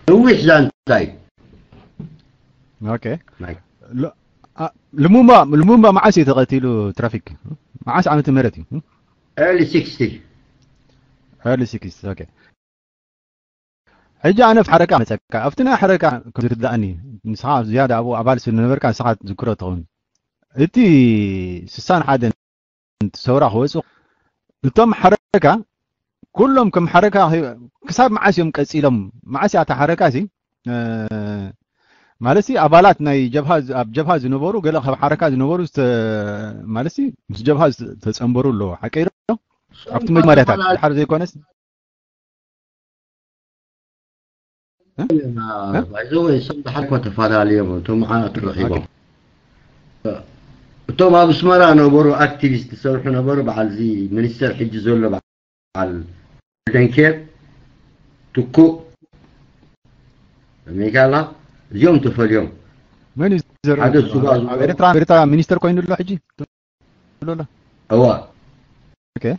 ነዊሕ ዛንታ እዩ ኦኬ ልሙምባ ልሙምባ መዓስ እዩ ተቐቲሉ? ትራፊክ መዓስ ዓመተ ምህረት እዩ? early sixty early sixties okay። ሕጂ ኣነ ሓረካ መፀካ ኣብቲ ናይ ሓረካ ከም ዝርዳእኒ ንስኻ ዝያዳ ኣብኡ ኣባል ስለ ነበርካ ንስኻ ትዝክሮ ትኸውን። እቲ ስሳን ሓደን ሰውራ ክወፁ እቶም ሓረካ ኩሎም ከም ሓረካ ክሳብ መዓስ እዮም ቀፂሎም? መዓስ እያ እታ ሓረካ ሲ ማለት ኣባላት ናይ ጀብሃ ኣብ ጀብሃ ዝነበሩ ገለ ካብ ሓረካ ዝነበሩ ማለት ምስ ጀብሃ ዝተፀንበሩ ኣለዎ ሓቀይ ዶ? ኣብቲ መጀመርያታት ድሓር ዘይኮነስ ባይዘወይ እሶም ድሓር እኮ ተፈላለዮም እቶም ዓት ረኺቦም እቶም ኣብ ኣስመራ ነበሩ ኣክቲቪስት ዝሰርሑ ነበሩ። በዓል እዚ ሚኒስተር ሕጂ ዘሎ በዓል ደንኬር ትኩእ ሜጋላ እዚኦም ተፈልዮም መን እዩ ዝዘርእ? ሓደ ሱባ ኣብ ኤርትራ ኤርትራ ሚኒስተር ኮይኑ ኣሎ ሕጂ ኣሎ። እዋ okay።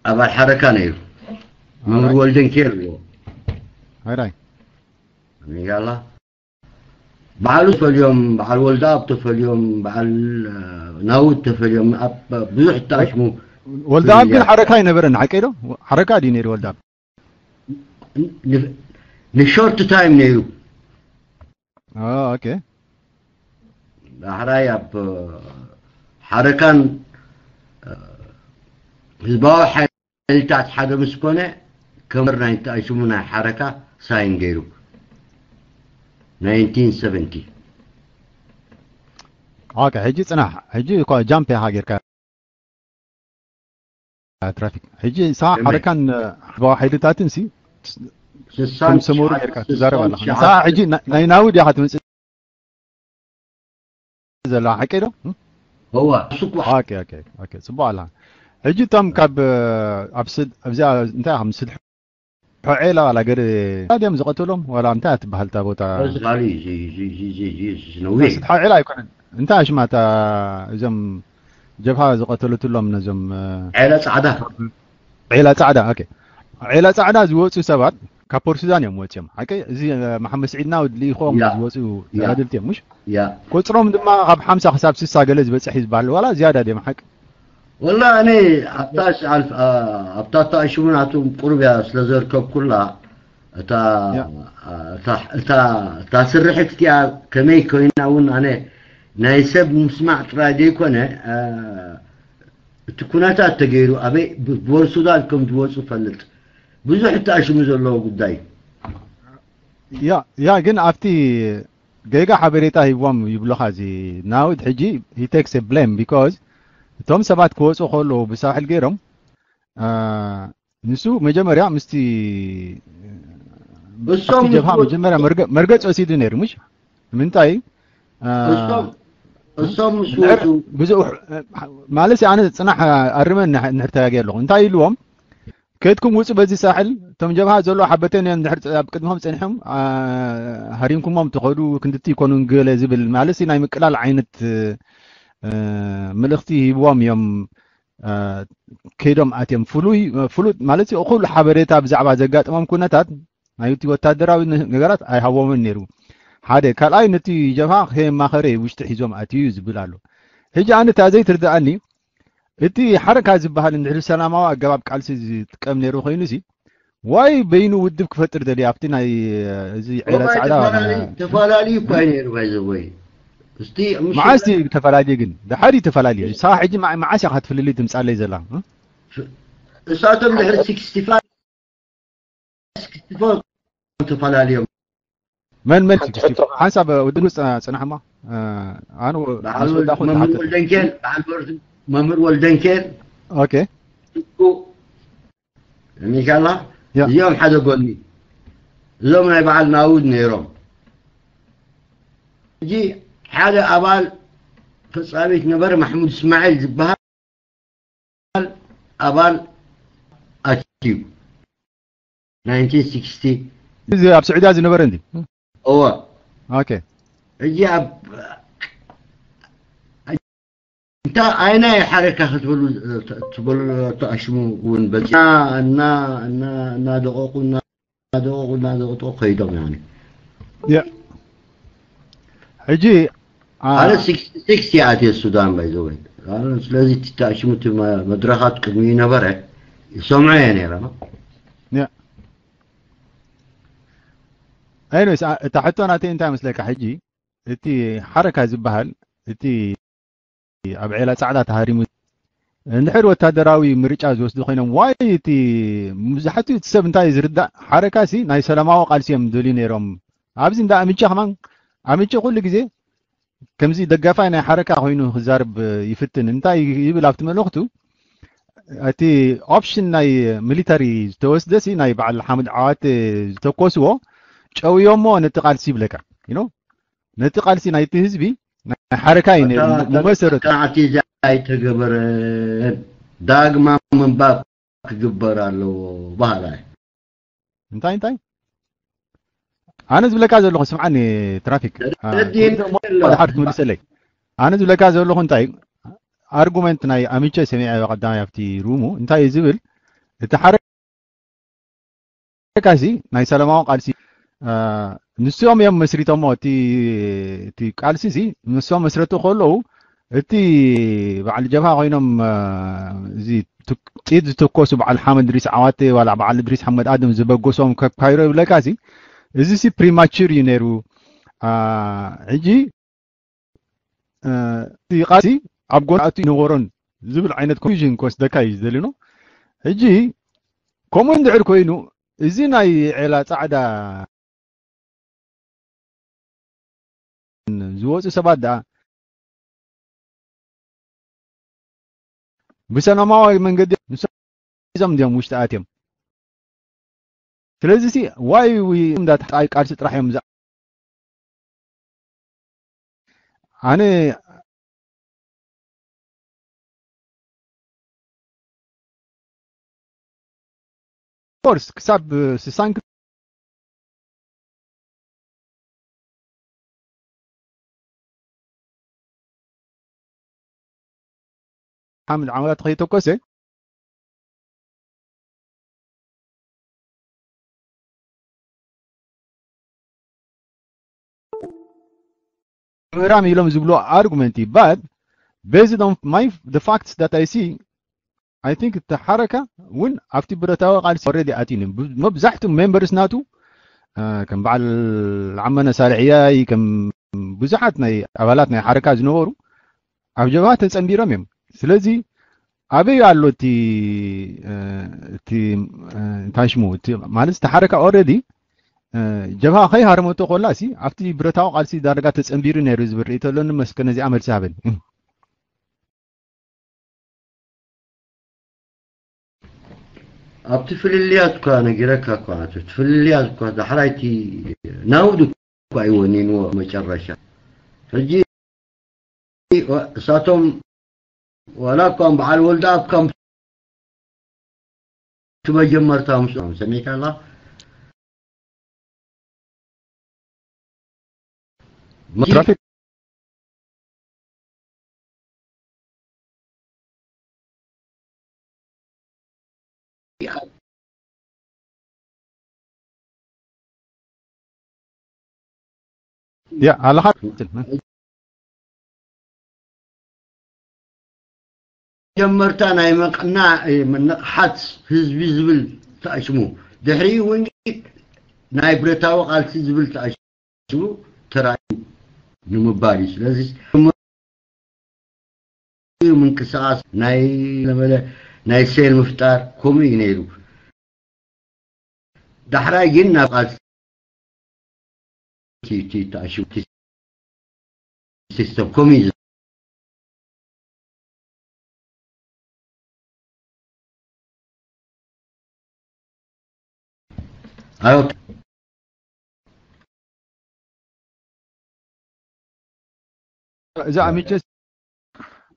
ኣባል ሓረካ ነይሩ። መምህር ወልደንኬር እዎ ሃይራይ ሜጋላ በዓሉ ተፈልዮም፣ በዓል ወልደኣብ ተፈልዮም፣ በዓል ናውድ ተፈልዮም ኣብ ብዙሕ ተኣሽሙ። ወልደኣብ ግን ሓረካ ኣይነበረን ሓቀይ ዶ? ሓረካ ድዩ ነይሩ ወልደኣብ? ንሾርት ታይም ነይሩ። ኦኬ ዳሕራይ ኣብ ሓረካን ህዝባዊ ሓይልታት ሓደ ምስ ኮነ ከም ናይ ተኣሽሙ ናይ ሓረካ ሳይን ገይሩ nineteen seventy ኦኬ ሕጂ ፅናሕ ሕጂ እኳ ጃምፕ ኢኻ ጌርካ ትራፊክ ሕጂ ንስኻ ሓረካን ህዝባዊ ሓይልታትን ሲ ከም ዝሰመሩ ጌርካ ትዛረብ ኣለኻ። ንስኻ ሕጂ ናይ ናውድ ኢኻ ትመፅእ ዘለኻ ሓቀይ ዶ? እዋ ጽቡቕ ኣላ። ሕጂ እቶም ካብ ኣብዚኣ እንታይ ከም ስድሖ ዔላ ዋላ ገለ ድዮም ዝቐተሎም ዋላ እንታይ ትበሃል እታ ቦታ? ስድሖ ዔላ ኣይኮነን እንታይ ሽማ እታ እዞም ጀብሃ ዝቐተለትሎም ነዞም ዔላ ጻዕዳ ዔላ ጻዕዳ ኦኬ ዔላ ጻዕዳ ዝወጹ ሰባት ካብ ፖርት ሱዳን እዮም ወጽዮም ሓቂ እዚ መሐመድ ስዒድ ናውድ ልኢኾም ዝወጹ ተጋደልቲ እዮም ምሽ ያ ቁጽሮም ድማ ካብ ሓምሳ ክሳብ ስሳ ገለ ዝበጽሕ እዩ ዝበሃል ዋላ ዝያዳ ድዮም ሓቂ ወላ እኔ ኣብታ ኣብታ ሽሙናቱም ቁርብያ ስለ ዘርከብኩላ እታ እታ ስርሕት እቲኣ ከመይ ኮይና እውን ኣነ ናይ ሰብ ምስማዕ ጥራይ ዘይኮነ እቲ ኩነታት ተገይሩ ኣበይ ብወር ሱዳን ከም ዝወፁ ፈልጥ ብዙሕ ተኣሽሙ ዘለዎ ጉዳይ ያ ያ ግን ኣብቲ ጌጋ ሓበሬታ ሂቦም ይብሉኻ እዚ ናውድ ሕጂ he takes blame because እቶም ሰባት ክወፁ ከለዉ ብሳሕል ገይሮም ንሱ መጀመርያ ምስቲ እሶም ጀብሃ መጀመርያ መርገፅ ወሲዱ ነይሩ ምሽ ምንታይ እሶም ምስ ወፁ ብዙ ማለት ኣነ ፅናሕ ኣርመን ንሕር ተጋጊ ኣለኹ እንታይ ኢልዎም ከድኩም ውፁ በዚ ሳሕል እቶም ጀብሃ ዘሎ ሓበተን እዮም ድሕር ኣብ ቅድሞም ፀኒሖም ሃሪምኩሞም ትኸዱ ክንድቲ ይኮኑ ገለ ዝብል ማለት ናይ ምቅላል ዓይነት ምልእኽቲ ሂብዎም እዮም ከይዶም ኣትዮም ፍሉይ ፍሉጥ ማለት እኹል ሓበሬታ ብዛዕባ ዘጋጠሞም ኩነታት ናይቲ ወታደራዊ ነገራት ኣይሃቦምን ነይሩ ሓደ ካልኣይ ነቲ ጀብሃ ከየማኸረ ውሽጢ ሒዞም ኣትዩ ዝብል ኣሎ ሕጂ ኣነ እታ ዘይትርድኣኒ እቲ ሓረካ ዝበሃል እንድሕሪ ሰላማዊ ኣገባብ ቃልሲ ዝጥቀም ነይሩ ኮይኑ ሲ ዋይ በይኑ ውድብ ክፈጥር ደልዩ ኣብቲ ናይ እዚ ዔላ ጻዕዳ ተፈላለዩ እኳ ነይሩ ባይዘወይ እስቲ መዓስ ተፈላለየ ግን ድሓር ተፈላለየ ሳ ሕጂ መዓስ ኢኻ ትፍልልይ ትምፃለይ ዘላ እሳቶም ድሕሪ sixty-five ተፈላለዮም መን መን ሓንሳብ ውድኑ ፅናሕማ ኣነ መምህር ወልደንኬል መምህር ወልደንኬል ኦኬ ሚካላ እዚኦም ሓደ ጎኒ እዞም ናይ በዓል ናውድ ነይሮም ሕጂ ሓደ ኣባል ፈፃሚት ነበረ ማሕሙድ እስማዒል ዝበሃል ኣባል ኣትዩ እዚ ኣብ ስዑድያ ዝነበረ እንዲ እወ ኦኬ ሕጂ ኣብ እንታ ኣይናይ ሓረካ ክትብሉ ትበሉ ተኣሽሙ እውን በፂና እናደቀቁ እናደቀቁ እናደቀጡ ከይዶም ያኒ ሕጂ ኣነ ስክስቲ ሲክስ ይኣትየ ሱዳን ባይዘወይ። ስለዚ እቲ ተኣሽሙ እቲ መ- መድረኻት ቅድሚ ነበረ ይሰምዖ እየ ነይረ። ኣይኖስ እታ ሕቶ ናተይ እንታይ መስለካ? ሕጂ እቲ ሓረካ ዝበሃል እቲ ኣብ ዔላ ጻዕዳ ተሃሪሙ እንድሕር ወታደራዊ ምርጫ ዝወስዱ ኮይኖም ዋይ እቲ መብዛሕትኡ እቲ ሰብ እንታይ ዝርዳእ ሓረካሲ ናይ ሰላማዊ ቃልሲ እዮም ዝደልዩ ነይሮም። ኣብዚ እንዳ ኣምቼ ከማን ኣምቼ ኩሉ ግዜ ከምዚ ደጋፋይ ናይ ሓረካ ኮይኑ ክዛርብ ይፍትን። እንታይ ይብል ኣብቲ መልእኽቱ? እቲ ኦፕሽን ናይ ሚሊተሪ ዝተወስደሲ ናይ በዓል ሓምድ ዓዋት ዝተኮስዎ ጨውዮሞ ነቲ ቃልሲ ይብለካ። You know? ነቲ ቃልሲ ናይቲ ህዝቢ ናይ ሓረካ እዩ ነይሩ። ብመሰረቱ ኣካናዕቲ እዚ ኣይተገበረን፣ ዳግማ ምንባብ ክግበር ኣለዎ በሃላይ። እንታይ እንታይ ኣነ ዝብለካ ዘለኹ ስምዓኒ ትራፊክ። ሓድት መልሰለይ። ኣነ ዝብለካ ዘለኹ እንታይ ኣርጉመንት ናይ ኣምቼ ሰሚዐ ቀዳማይ ኣብቲ ሩሙ እንታይ እዩ ዝብል? እቲ ሓረካሲ ናይ ሰላማዊ ቃልሲ ንሶም እዮም መስሪቶሞ። እቲ ቃልሲ ሲ ንሶም መስረቱ ከለዉ እቲ በዓል ጀብሃ ኮይኖም እዚ ጥይት ዝተኮሱ በዓል ሓመድ ድሪስ ዓዋተ ዋላ በዓል ድሪስ ሓመድ ኣድም ዝበገሶም ከካይሮ ይብለካ ሲ እዚ ሲ ፕሪማቹር እዩ ነይሩ። ሕጂ እቲ ቃልሲ ኣብ ጎናቱ ይነበሮን ዝብል ዓይነት ኮንፊዥን ክወስደካ እዩ ዝደሊ ነው። ሕጂ ከምኡ እንድሕር ኮይኑ እዚ ናይ ዔላ ጻዕዳ ዝወፁ ሰባት ደኣ ብሰላማዊ መንገዲ ንሶም እንዲዮም ውሽጢ ኣትዮም። ስለዚ ሲ ዋይ ዊ እንዳተጣይ ቃልሲ ጥራሕ እዮም ኣነ ኮርስ ክሳብ ስሳን ሓምድ ዓመታት ከይተኮሰ ምህራም ኢሎም ዝብሎ ኣርጉመንት እዩ። But based on my the facts that I see, I think እቲ ሓረካ እውን ኣብቲ ብረታዊ ቃልሲ already ኣትዩ። መብዛሕቱ ሜምበርስ ናቱ ከም በዓል ዓመነ ሳልሕያይ ከም ብዙሓት ናይ ኣባላት ናይ ሓረካ ዝነበሩ ኣብ ጀብሃ ተጸንቢሮም እዮም። ስለዚ ኣበይ ኣሎ እቲ እቲ እንታይ ሽሙ እቲ ማለት እቲ ሓረካ already ጀብሃ ከይሃረመቶ ኮላ ሲ ኣብቲ ብረታዊ ቃልሲ ዳርጋ ተጸንቢሩ ነይሩ ዝብል ርእይቶ ኣለኒ። መስከ ነዚኣ መልሲ ሃበኒ። ኣብቲ ፍልልያት እኳ ነጊረካ እኳ እቲ ፍልልያት እኳ ዳሕራይቲ ናውዲ እኳ ይወኒንዎ መጨረሻ ሕጂ እሳቶም ዋላ እኳ በዓል ወልደ ኣብ ካምፕ እቲ መጀመርታ ምስኦም ሰሚዕካ ኣላ ትራፊክ ያ ኣለኻ ጀመርታ ናይ መቕናዕ ምንቕሓት ህዝቢ ዝብል ተኣሽሙ ድሕሪኡ እውን ናይ ብረታዊ ቃልሲ ዝብል ተኣሽሙ ተራእዩ ንምባል እዩ። ስለዚ ምንቅስቃስ ናይ ለመለ ናይ ሴል ምፍጣር ከምኡ እዩ ነይሩ። ዳሕራይ ግን ናብ ቃልሲ እቲ ተኣሽሙ እቲ ሲስተም ከምኡ እዩ እዛ ኣሚቸስ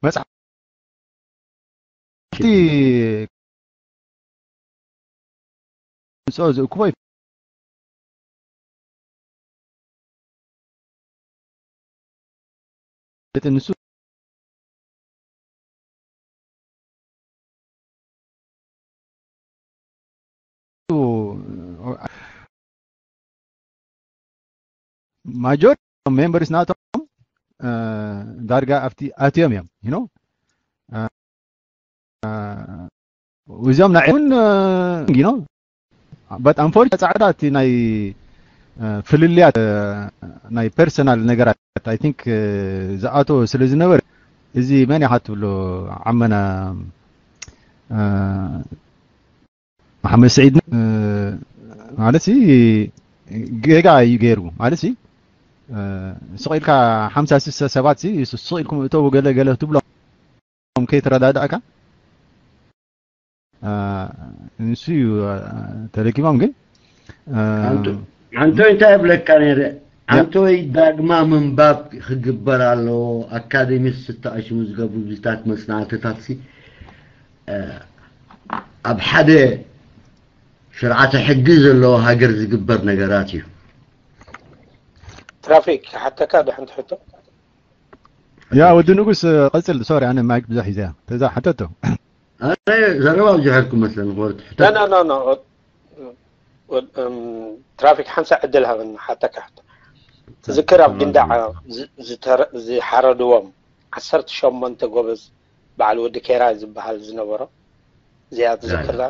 መጽሓፍቲ ምጽኦ ዝእክቦ ይፈልጥ ንሱ ማጆር ሜምበርስ ናቶም ዳርጋ ኣብቲ ኣትዮም እዮም you know እዚኦም ናይ እውን you know but unfortunately ጻዕዳ እቲ ናይ ፍልልያት ናይ personal ነገራት I think ዝኣቶ ስለ ዝነበረ እዚ መን ኢኻ ትብሎ ዓመና መሓመድ ስዒድ ማለት ሲ ጌጋ እዩ ገይሩ ማለት ሲ ስቕ ኢልካ ሓምሳ ስሳ ሰባት ሲ ስቕ ኢልኩም እተው ገለ ገለ ትብሎም ከይተረዳዳእካ ንሱ እዩ ተደኪሞም ግን ሓንቶይ እንታይ እብለካ ነይረ ሓንቶይ ዳግማ ምንባብ ክግበር ኣለዎ ኣካደሚስት ዝተኣሽሙ ዝገብሩ ብልታት መፅናዕትታት ሲ ኣብ ሓደ ስርዓተ ሕጊ ዘለዎ ሃገር ዝግበር ነገራት እዩ ትራፊክ ሓተካ ድሕንቲ ሕቶ ያ ወዲ ንጉስ ቀፅል sorry ኣነ ማይክ ብዙሕ ሒዘያ ተዛ ሓተቶ ኣነ ዘረባ ብዙሕ ኢልኩም መስለኒ ክወርድ ሕቶ no no no no ትራፊክ ሓንሳ ዕድል ሃበኒ ሓተካ ሕቶ ትዝክር ኣብ ግንዳዕ ዝሓረድዎም ዓሰርተ ሸሞንተ ጎበዝ በዓል ወዲ ኬራ ዝበሃል ዝነበሮ እዚኣ ትዝክር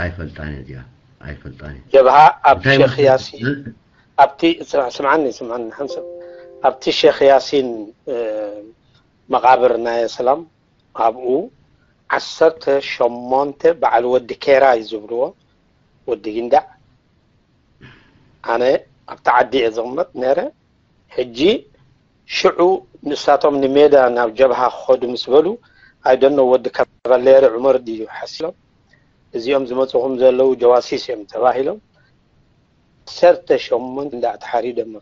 ኣይፈልጣን እዚኣ ኣይፈልጣን ጀብሃ ኣብ ሸክ ያሲን ኣብቲ ስምዓኒ ስምዓኒ ሓንሰብ ኣብቲ ሸክ ያሲን መቃብር ናይ ሰላም ኣብኡ ዓሰርተ ሸሞንተ በዓል ወዲ ኬራ እዩ ዝብልዎ ወዲ ግንዳዕ ኣነ ኣብቲ ዓዲ እየ ዝቕመጥ ነረ ሕጂ ሽዑ ንሳቶም ንሜዳ ናብ ጀብሃ ክኸዱ ምስ በሉ ኣይደኖ ወዲ ካቫሌሪ ዑመር ድዩ ሓሲሎም እዚኦም ዝመፅኹም ዘለዉ ጀዋሲስ እዮም ተባሂሎም ዓሰርተ ሸሞንተ እንዳዕ ተሓሪዶም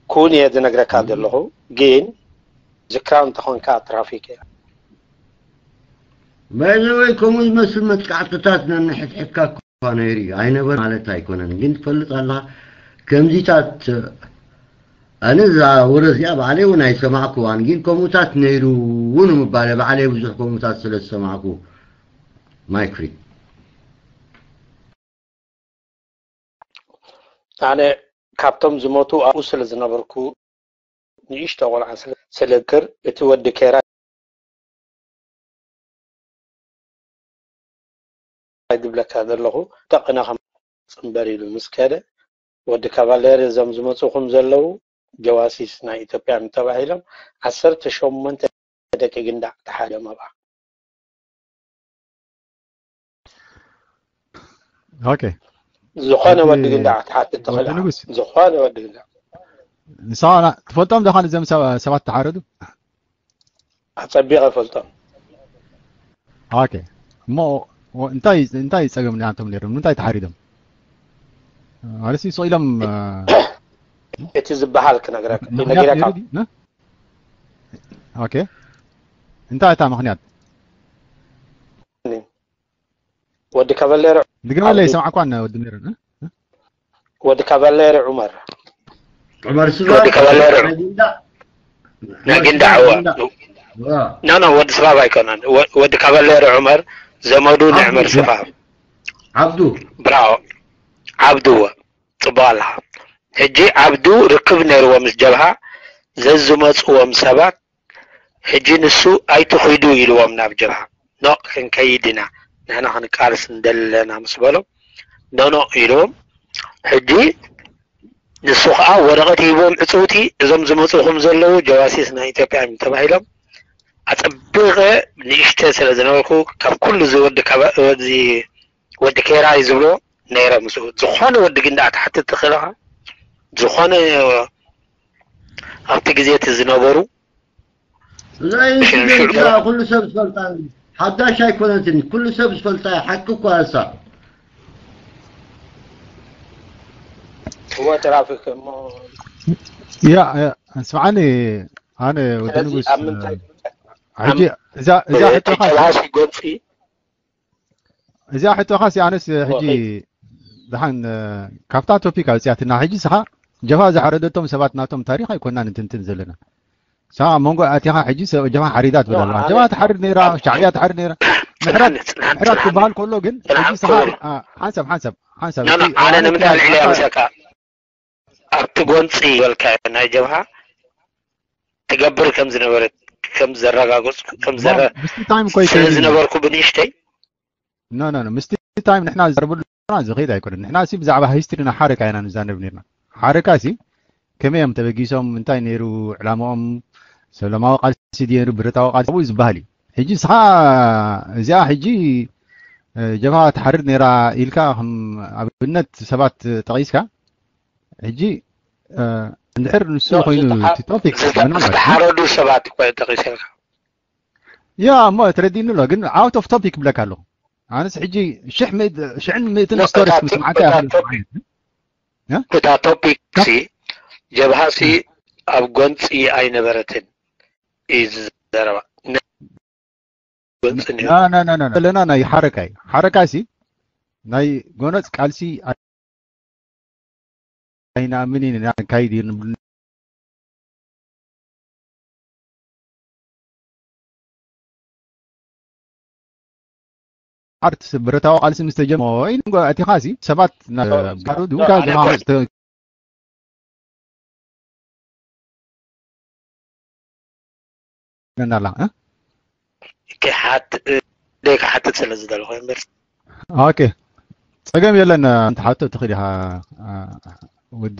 ኩን እየ ዝነግረካ ዘለኹ ግን ዝክራው እንተኾንካ ትራፊክ እያ ባይዘወይ ከምኡ ዝመስል መጥቃዕትታት ነንሕድሕድካ እኳ ነይሩ እዩ ኣይነበር ማለት ኣይኮነን ግን ትፈልጥ ኣለካ ከምዚታት ኣነ እዛ ወረ እዚኣ ባዕለይ እውን ኣይሰማዕኩዋን ግን ከምኡታት ነይሩ እውን ምባለ ባዕለይ ብዙሕ ከምኡታት ስለ ዝሰማዕኩ ማይክ ፍሪ ኣነ ካብቶም ዝሞቱ ኣብኡ ስለ ዝነበርኩ ንእሽቶ ቆልዓ ስለ ዝክር እቲ ወዲ ኬራ ዝብለካ ዘለኹ ተቕነ ከም ፅንበር ኢሉ ምስ ከደ ወዲ ካቫሌሪ እዞም ዝመፁኹም ዘለዉ ጀዋሲስ ናይ ኢትዮጵያ ተባሂሎም ዓሰርተ ሸሞንተ ደቂ ግንዳዕ ተሓደም ኣብኣ okay ዝኾነ ወዲ ግንዳዕ ትሓትት ትኽእል ዝኾነ ወዲ ግንዳዕ ንሳና ትፈልጦም ዶ ካልእ ዘም ሰባት ተሓረዱ ኣጸቢቐ ፈልጦም okay እሞ እንታይ እንታይ ጸገም ናንቶም ነይሮም እንታይ ተሓሪዶም ማለት ሲ ኢሎም እቲ ዝበሃል ክነግረካ ነግረካ okay እንታይ እታ ምኽንያት ወዲ ካቫሌሮ ድገመለይ ሰማዕኳን ወዲ ሜሮን ወዲ ካቫሌሮ ዑመር ዑመር ስባብ ወዲ ካቫሌሮ ናይ ግንዳዕ እወ ኖ ኖ ወዲ ስባብ ኣይኮነን ወዲ ካቫሌሮ ዑመር ዘመዱ ንዕመር ስባብ ዓብዱ ብራዎ ዓብዱ እወ ጽቡቕ ኣለኻ ሕጂ ዓብዱ ርክብ ነይርዎ ምስ ጀብሃ ዘዝመጽዎም ሰባት ሕጂ ንሱ ኣይትኺዱ ኢልዎም ናብ ጀብሃ ኖ ክንከይድ ኢና ንሕና ክንቃልስ እንደለና ምስ በሎም ኖኖ ኢልዎም ሕጂ ንሱ ከዓ ወረቐት ሂቦም ዕፅውቲ እዞም ዝመፁኹም ዘለዉ ጀዋሲስ ናይ ኢትዮጵያ እዮም ተባሂሎም ኣፀቢቐ ንእሽተ ስለ ዝነበርኩ ካብ ኩሉ ዝወዲ ወዲ ኬራይ ዝብሎ ነይረ ምስኡ ዝኾነ ወዲ ግን ደኣ ትሓትት ትኽእል ኢኻ ዝኾነ ኣብቲ ግዜ እቲ ዝነበሩ እዛ ኢንሲደንት እዚኣ ኩሉ ሰብ ዝፈልጣ ሓዳሽ ኣይኮነትን ኩሉ ሰብ ዝፈልጣ ሓቂ እኳ እሳ እወ ትራፊክ እሞ ያ ስምዓኒ ኣነ ወዲ ንጉስ ሕጂ እዛ እዛ ሕቶኻ ጨላሲ ጎንፂ እዚኣ ሕቶኻሲ ኣነስ ሕጂ ደሓን ካብታ ቶፒክ ኣውፅያትና ሕጂ ስኻ ጀብሃ ዝሓረደቶም ሰባት ናቶም ታሪክ ኣይኮናን እንትንትን ዘለና ሳ ኣብ መንጎ ኣቲኻ ሕጂ ጀብሃ ሓሪዳ ትብል ኣለኻ ጀብሃ ትሓርድ ነይራ ሻዕብያ ትሓርድ ነይራ ምሕረት ምሕረት ክበሃል ከሎ ግን ሕጂ ስኻ ሓንሳብ ሓንሳብ ሓንሳብ ኣነ ንምንታይ ልዕልያ ምሰካ ኣብቲ ጎንፂ ዝበልካዮ ናይ ጀብሃ ትገብር ከም ዝነበረት ከም ዘረጋገፅኩ ከም ዘረ ምስቲ ታይም ኮይ ስለ ዝነበርኩ ብንእሽተይ ኖ ኖ ኖ ምስቲ ታይም ንሕና ዝዛረበሉ ዝኸይድ ኣይኮነን። ንሕና ሲ ብዛዕባ ሂስትሪ ናይ ሓረካ ኢና ንዛነብ ነርና። ሓረካ ሲ ከመይ እዮም ተበጊሶም፣ እንታይ ነይሩ ዕላማኦም፣ ሰላማዊ ቃልሲ ድዩ ነይሩ ብረታዊ ቃልሲ ኣብኡ ዝበሃል እዩ። ሕጂ ንስኻ እዚኣ ሕጂ ጀብሃ ትሓርድ ነይራ ኢልካ ከም ኣብነት ሰባት ጠቒስካ ሕጂ እንድሕር ንሱ ኮይኑ እቲ ቶፒክ ምናልባት ዝተሓረዱ ሰባት እኮ ጠቒሰልካ ያ እሞ ተረዲእኒ ኣሎ ግን out of topic ብለካ ኣለኹ። ኣነስ ሕጂ ሽሕ ምእት- ሽሕን ምእትን ኖ፣ ስቶሪስ እታ ምስማዓካ እታ ያኽል ቶፒክ- እታ ቶፒክ ሲ ጀብሃ ሲ ኣብ ጎንፂ ኣይነበረትን እዩ ዝዘረባ። ነ- ጎንፂ ነይሩ። ና ና ና ና ዘለና ናይ ሓረካ እዩ። ሓረካ ሲ ናይ ጎነፅ ቃልሲ ኣይናምን ኢና ንካይድ እዩ ንብል። ዓርት ብረታዊ ቃልሲ ምስ ተጀመረ ኢሉ ኣቲኻ ሲ ሰባት ና- ጋሩ ድውጋ ጀማዓ ነናላ እ? ክሓት ደይ ክሓትት ስለ ዝደለኹ እምበር ኦኬ ጸገም የለን። እንተ ሓቶ ትኽእል ኢኻ ወዲ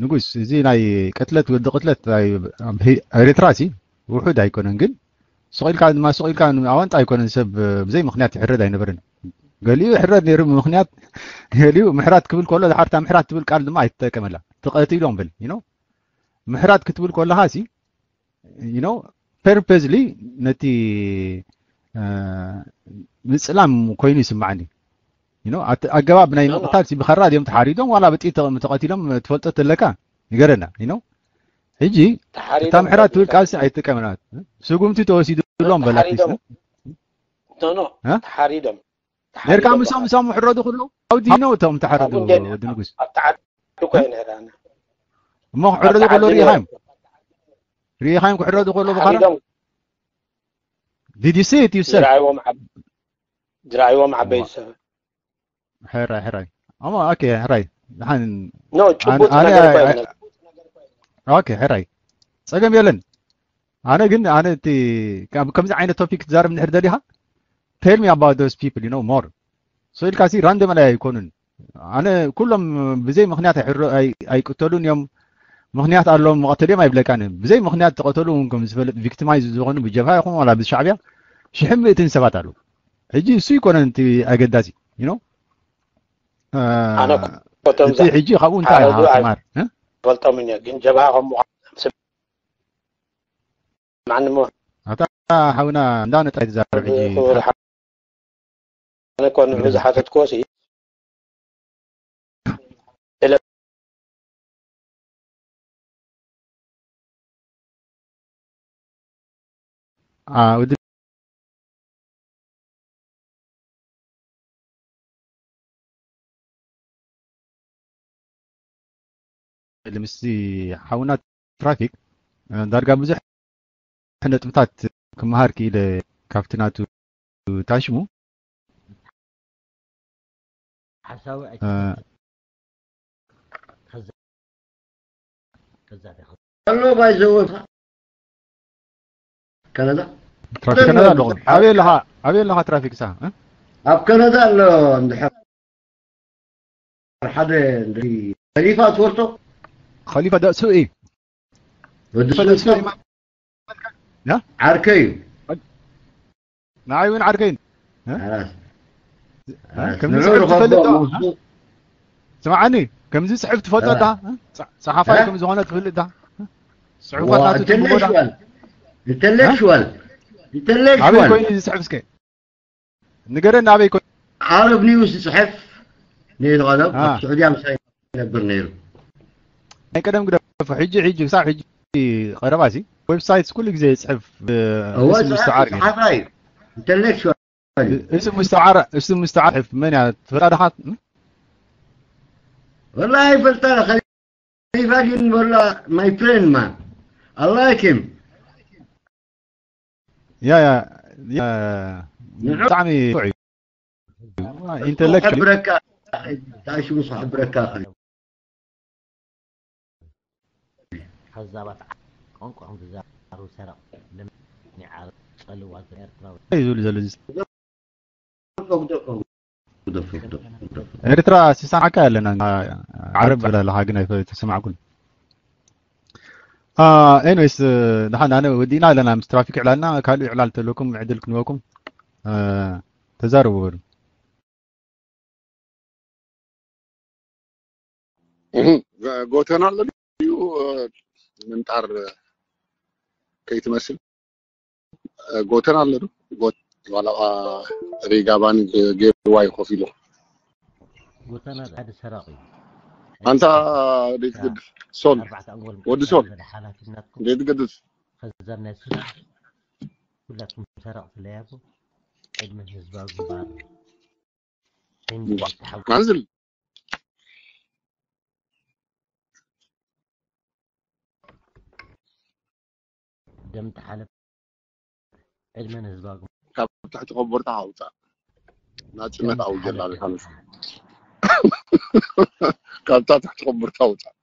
ንጉስ። እዚ ናይ ቅትለት ወዲ ቅትለት ናይ ኣብ ሄ- ኤርትራ ሲ ውሑድ ኣይኮነን፣ ግን ስቕ ኢልካ ድማ ስቕ ኢልካ ኣዋንጣ ኣይኮነን። ሰብ ብዘይ ምኽንያት ይሕረድ ኣይነበረን። ገሊኡ ይሕረድ ነይሩ ብምኽንያት ገሊኡ ምሕራት ክብል ከሎ ድሓር እታ ምሕራት ትብል ቃል ድማ ኣይትጠቀመላ። ተቐቲሎም በል you know ምሕራት ክትብል ከለኻ ሲ you know purposely ነቲ ምጽላም ኮይኑ ይስምዓኒ። you know ኣገባብ ናይ ምቕታል ሲ ብኸራ ድዮም ተሓሪዶም ዋላ ብጥይት ተቐቲሎም ትፈልጦ ተለካ ንገረና you know ሕጂ እታ ምሕራት ትብል ቃልሲ ኣይትጥቀምና። ስጉምቲ ተወሲዱሎም በላቲ ኖ እ? ተሓሪዶም ነርካ ምሶም ምሶም ክሕረዱ ከለዉ ኣውዲ ነው እቶም ተሓረዱ። ወዲ ንጉስ ኣብቲ ዓዲ እኮ እየ ነይረ ኣነ እሞ ክሕረዱ ከለዉ ርኢኻዮም ርኢኻዮም ክሕረዱ ከለዉ ብኸራ ተሓሪዶም did you see it yourself? ዝረኣይዎም ዓብ- ዝረኣይዎም ዓበይቲ ሰብ ሕራይ ሕራይ እሞ ኦኬ ሕራይ ድሓን ኖ ጭቡጥ ኣነ- ነገር እኮ ኣነ- እየ ነግርካ። ኦኬ ሕራይ ጸገም የለን። ኣነ ግን ኣነ እቲ ካብ- ከምዚ ዓይነት ቶፒክ ትዛረብ እንድሕር ደሊኻ tell me about those people you know more so ኢልካ ሲ ራንደም ኣይኮኑን። ኣነ ኩሎም ብዘይ ምኽንያት ኣይሕረ- ኣይ- ኣይቅተሉን እዮም። ምኽንያት ኣለዎም መቐተል እዮም ኣይብለካን። ብዘይ ምኽንያት ተቐተሉ እውን ከም ዝፈልጥ ቪክቲማይዝ ዝኾኑ ብጀብሃ ይኹን ዋላ ብሻዕብያ ሽሕን ምእትን ሰባት ኣለዉ። ሕጂ እሱ ይኮነን እቲ ኣገዳሲ you know ኣነ ኮቶም እቲ ሕጂ ካብኡ እንታይ ዝሓረዱ ኢኻ ኣይ- ትማር እ? ፈልጦምን እየ ግን ጀብሃ ከም ምዃኑ ስምዓኒ እሞ ኣታ ሓውና እንዳነ ጥራይ ትዛረብ ሕጂ ክቡር ሓነ ኮ ንዑ ዝሓተትክዎ ሲ አ- ወዲ ምስቲ ሓውና ትራፊክ እ፣ ዳርጋ ብዙሕ ነጥብታት ክመሃር ክኢለ ካብቲ ናቱ ታሽሙ ሓሳዊ እ፣ ከዛ ከዛ ዲኻ ኣሎ ባይዘወ ካናዳ ትራፊክ ከነዳ ኣለኹ። ኣበይ ኣለኻ? ኣበይ ኣለኻ ትራፊክ ሳ እ? ኣብ ካናዳ ኣሎ እንድሕር ሓደ እንድሪ ከሊፋ ትፈልጦ ኸሊፋ ደእሱ እዩ። ወዲ ኸሊፋ ደእሱ ሱልጣን እዩ። ያ? ዓርከይ እዩ ንዓይ እውን ዓርከይ እ? ኣራስ እ? ከምዚ ጽሑፍ ትፈልጥ ዶ? እ? ስምዓኒ ከምዚ ጽሑፍ ትፈልጦ ዳ እ? ጸ- ጸሓፋይ እ? ከም ዝኾነ ትፈልጥ ዳ እ? ጽሑፋት ናቱ ትንብቦ ዳ ኢንተሌክቹዋል ኢንተሌክቹዋል ኣበይ ኢንተሌክቹዋል ኮይኑ እዚ ጽሑፍ እስከ ንገረኒ ኣበይ ኮይኑ ዓረብ ኒውስ ዝጽሕፍ ነይሩ ቀደም አ። ኣብ ስዑድያ ምሳይ ይነብር ነይሩ ናይ ቀደም ግደፎ ሕጂ ሕጂ ክሳብ ሕጂ ቀረባ ሲ ዌብሳይት ኩሉ ግዜ ይጽሕፍ ብ- እወ እስም ምስተዓር ገይሩ። ጸሓፋይ ኢንተሌክቹዋል እስም ምስተዓር እስም ምስተዓር ጽሕፍ መን እያ ትፈልጣ ዲኻ? ወላ ኣይፈልጣ ከሊፋ ግን ወላ my friend man I like him ያ ያ ያ ንዑ ብጣዕሚ ንፉዕ እዩ። ኢንተሌክት ክሕብረካ እንታይ ሽሙ ክሕብረካ ከዛባት ቋንቋኦም ዝዛረቡ ሰረቕ ለምኒ ዓረብ ጸልዋ ኤርትራዊ እዩ ዝብል ዘሎ እዚ። ኤርትራ ሲሳን ሓካ ኣለና። ዓረብ ብላ ኣለካ ግን ኣይተሰማዕኩን። ኤኒዌይስ፣ ደሓን ኣነ ወዲእና ኣለና። ምስ ትራፊክ ዕላልና ካልእ ዕላል ተለኩም ዕድል ክንበኩም ተዛረቡ በሉ። ጎተና ኣሎ ድዩ? ምንጣር ከይትመስል ጎተና ኣሎ ዶ? ጎት ዋላ ሪጋ ባኒ ገይርዋ እዩ ኮፍ ኢሉ። ጎተና ሓደ ሰራቂ እዩ። ኣንታ ደይትገድፍ ሶል ኣርባዕተ ኣንጎል ወዲ ሶል ሓደ ሓላፍነትኩም ደይትገድፍ ከዛብ ናይ ሱዳን ኩላትኩም ሰራቂ ስለያቡ ቅድሚ ህዝባዊ ግንባር ማንዝል ደም ተሓለብ ዕድመ ንህዝባዊ ካብ ትሕቲ ኮቦርታ ኣውፃእ ናፅነት ኣውጀላ ንካንስ ካብታ ትሕቲ ኮቦርታ ኣውፃእ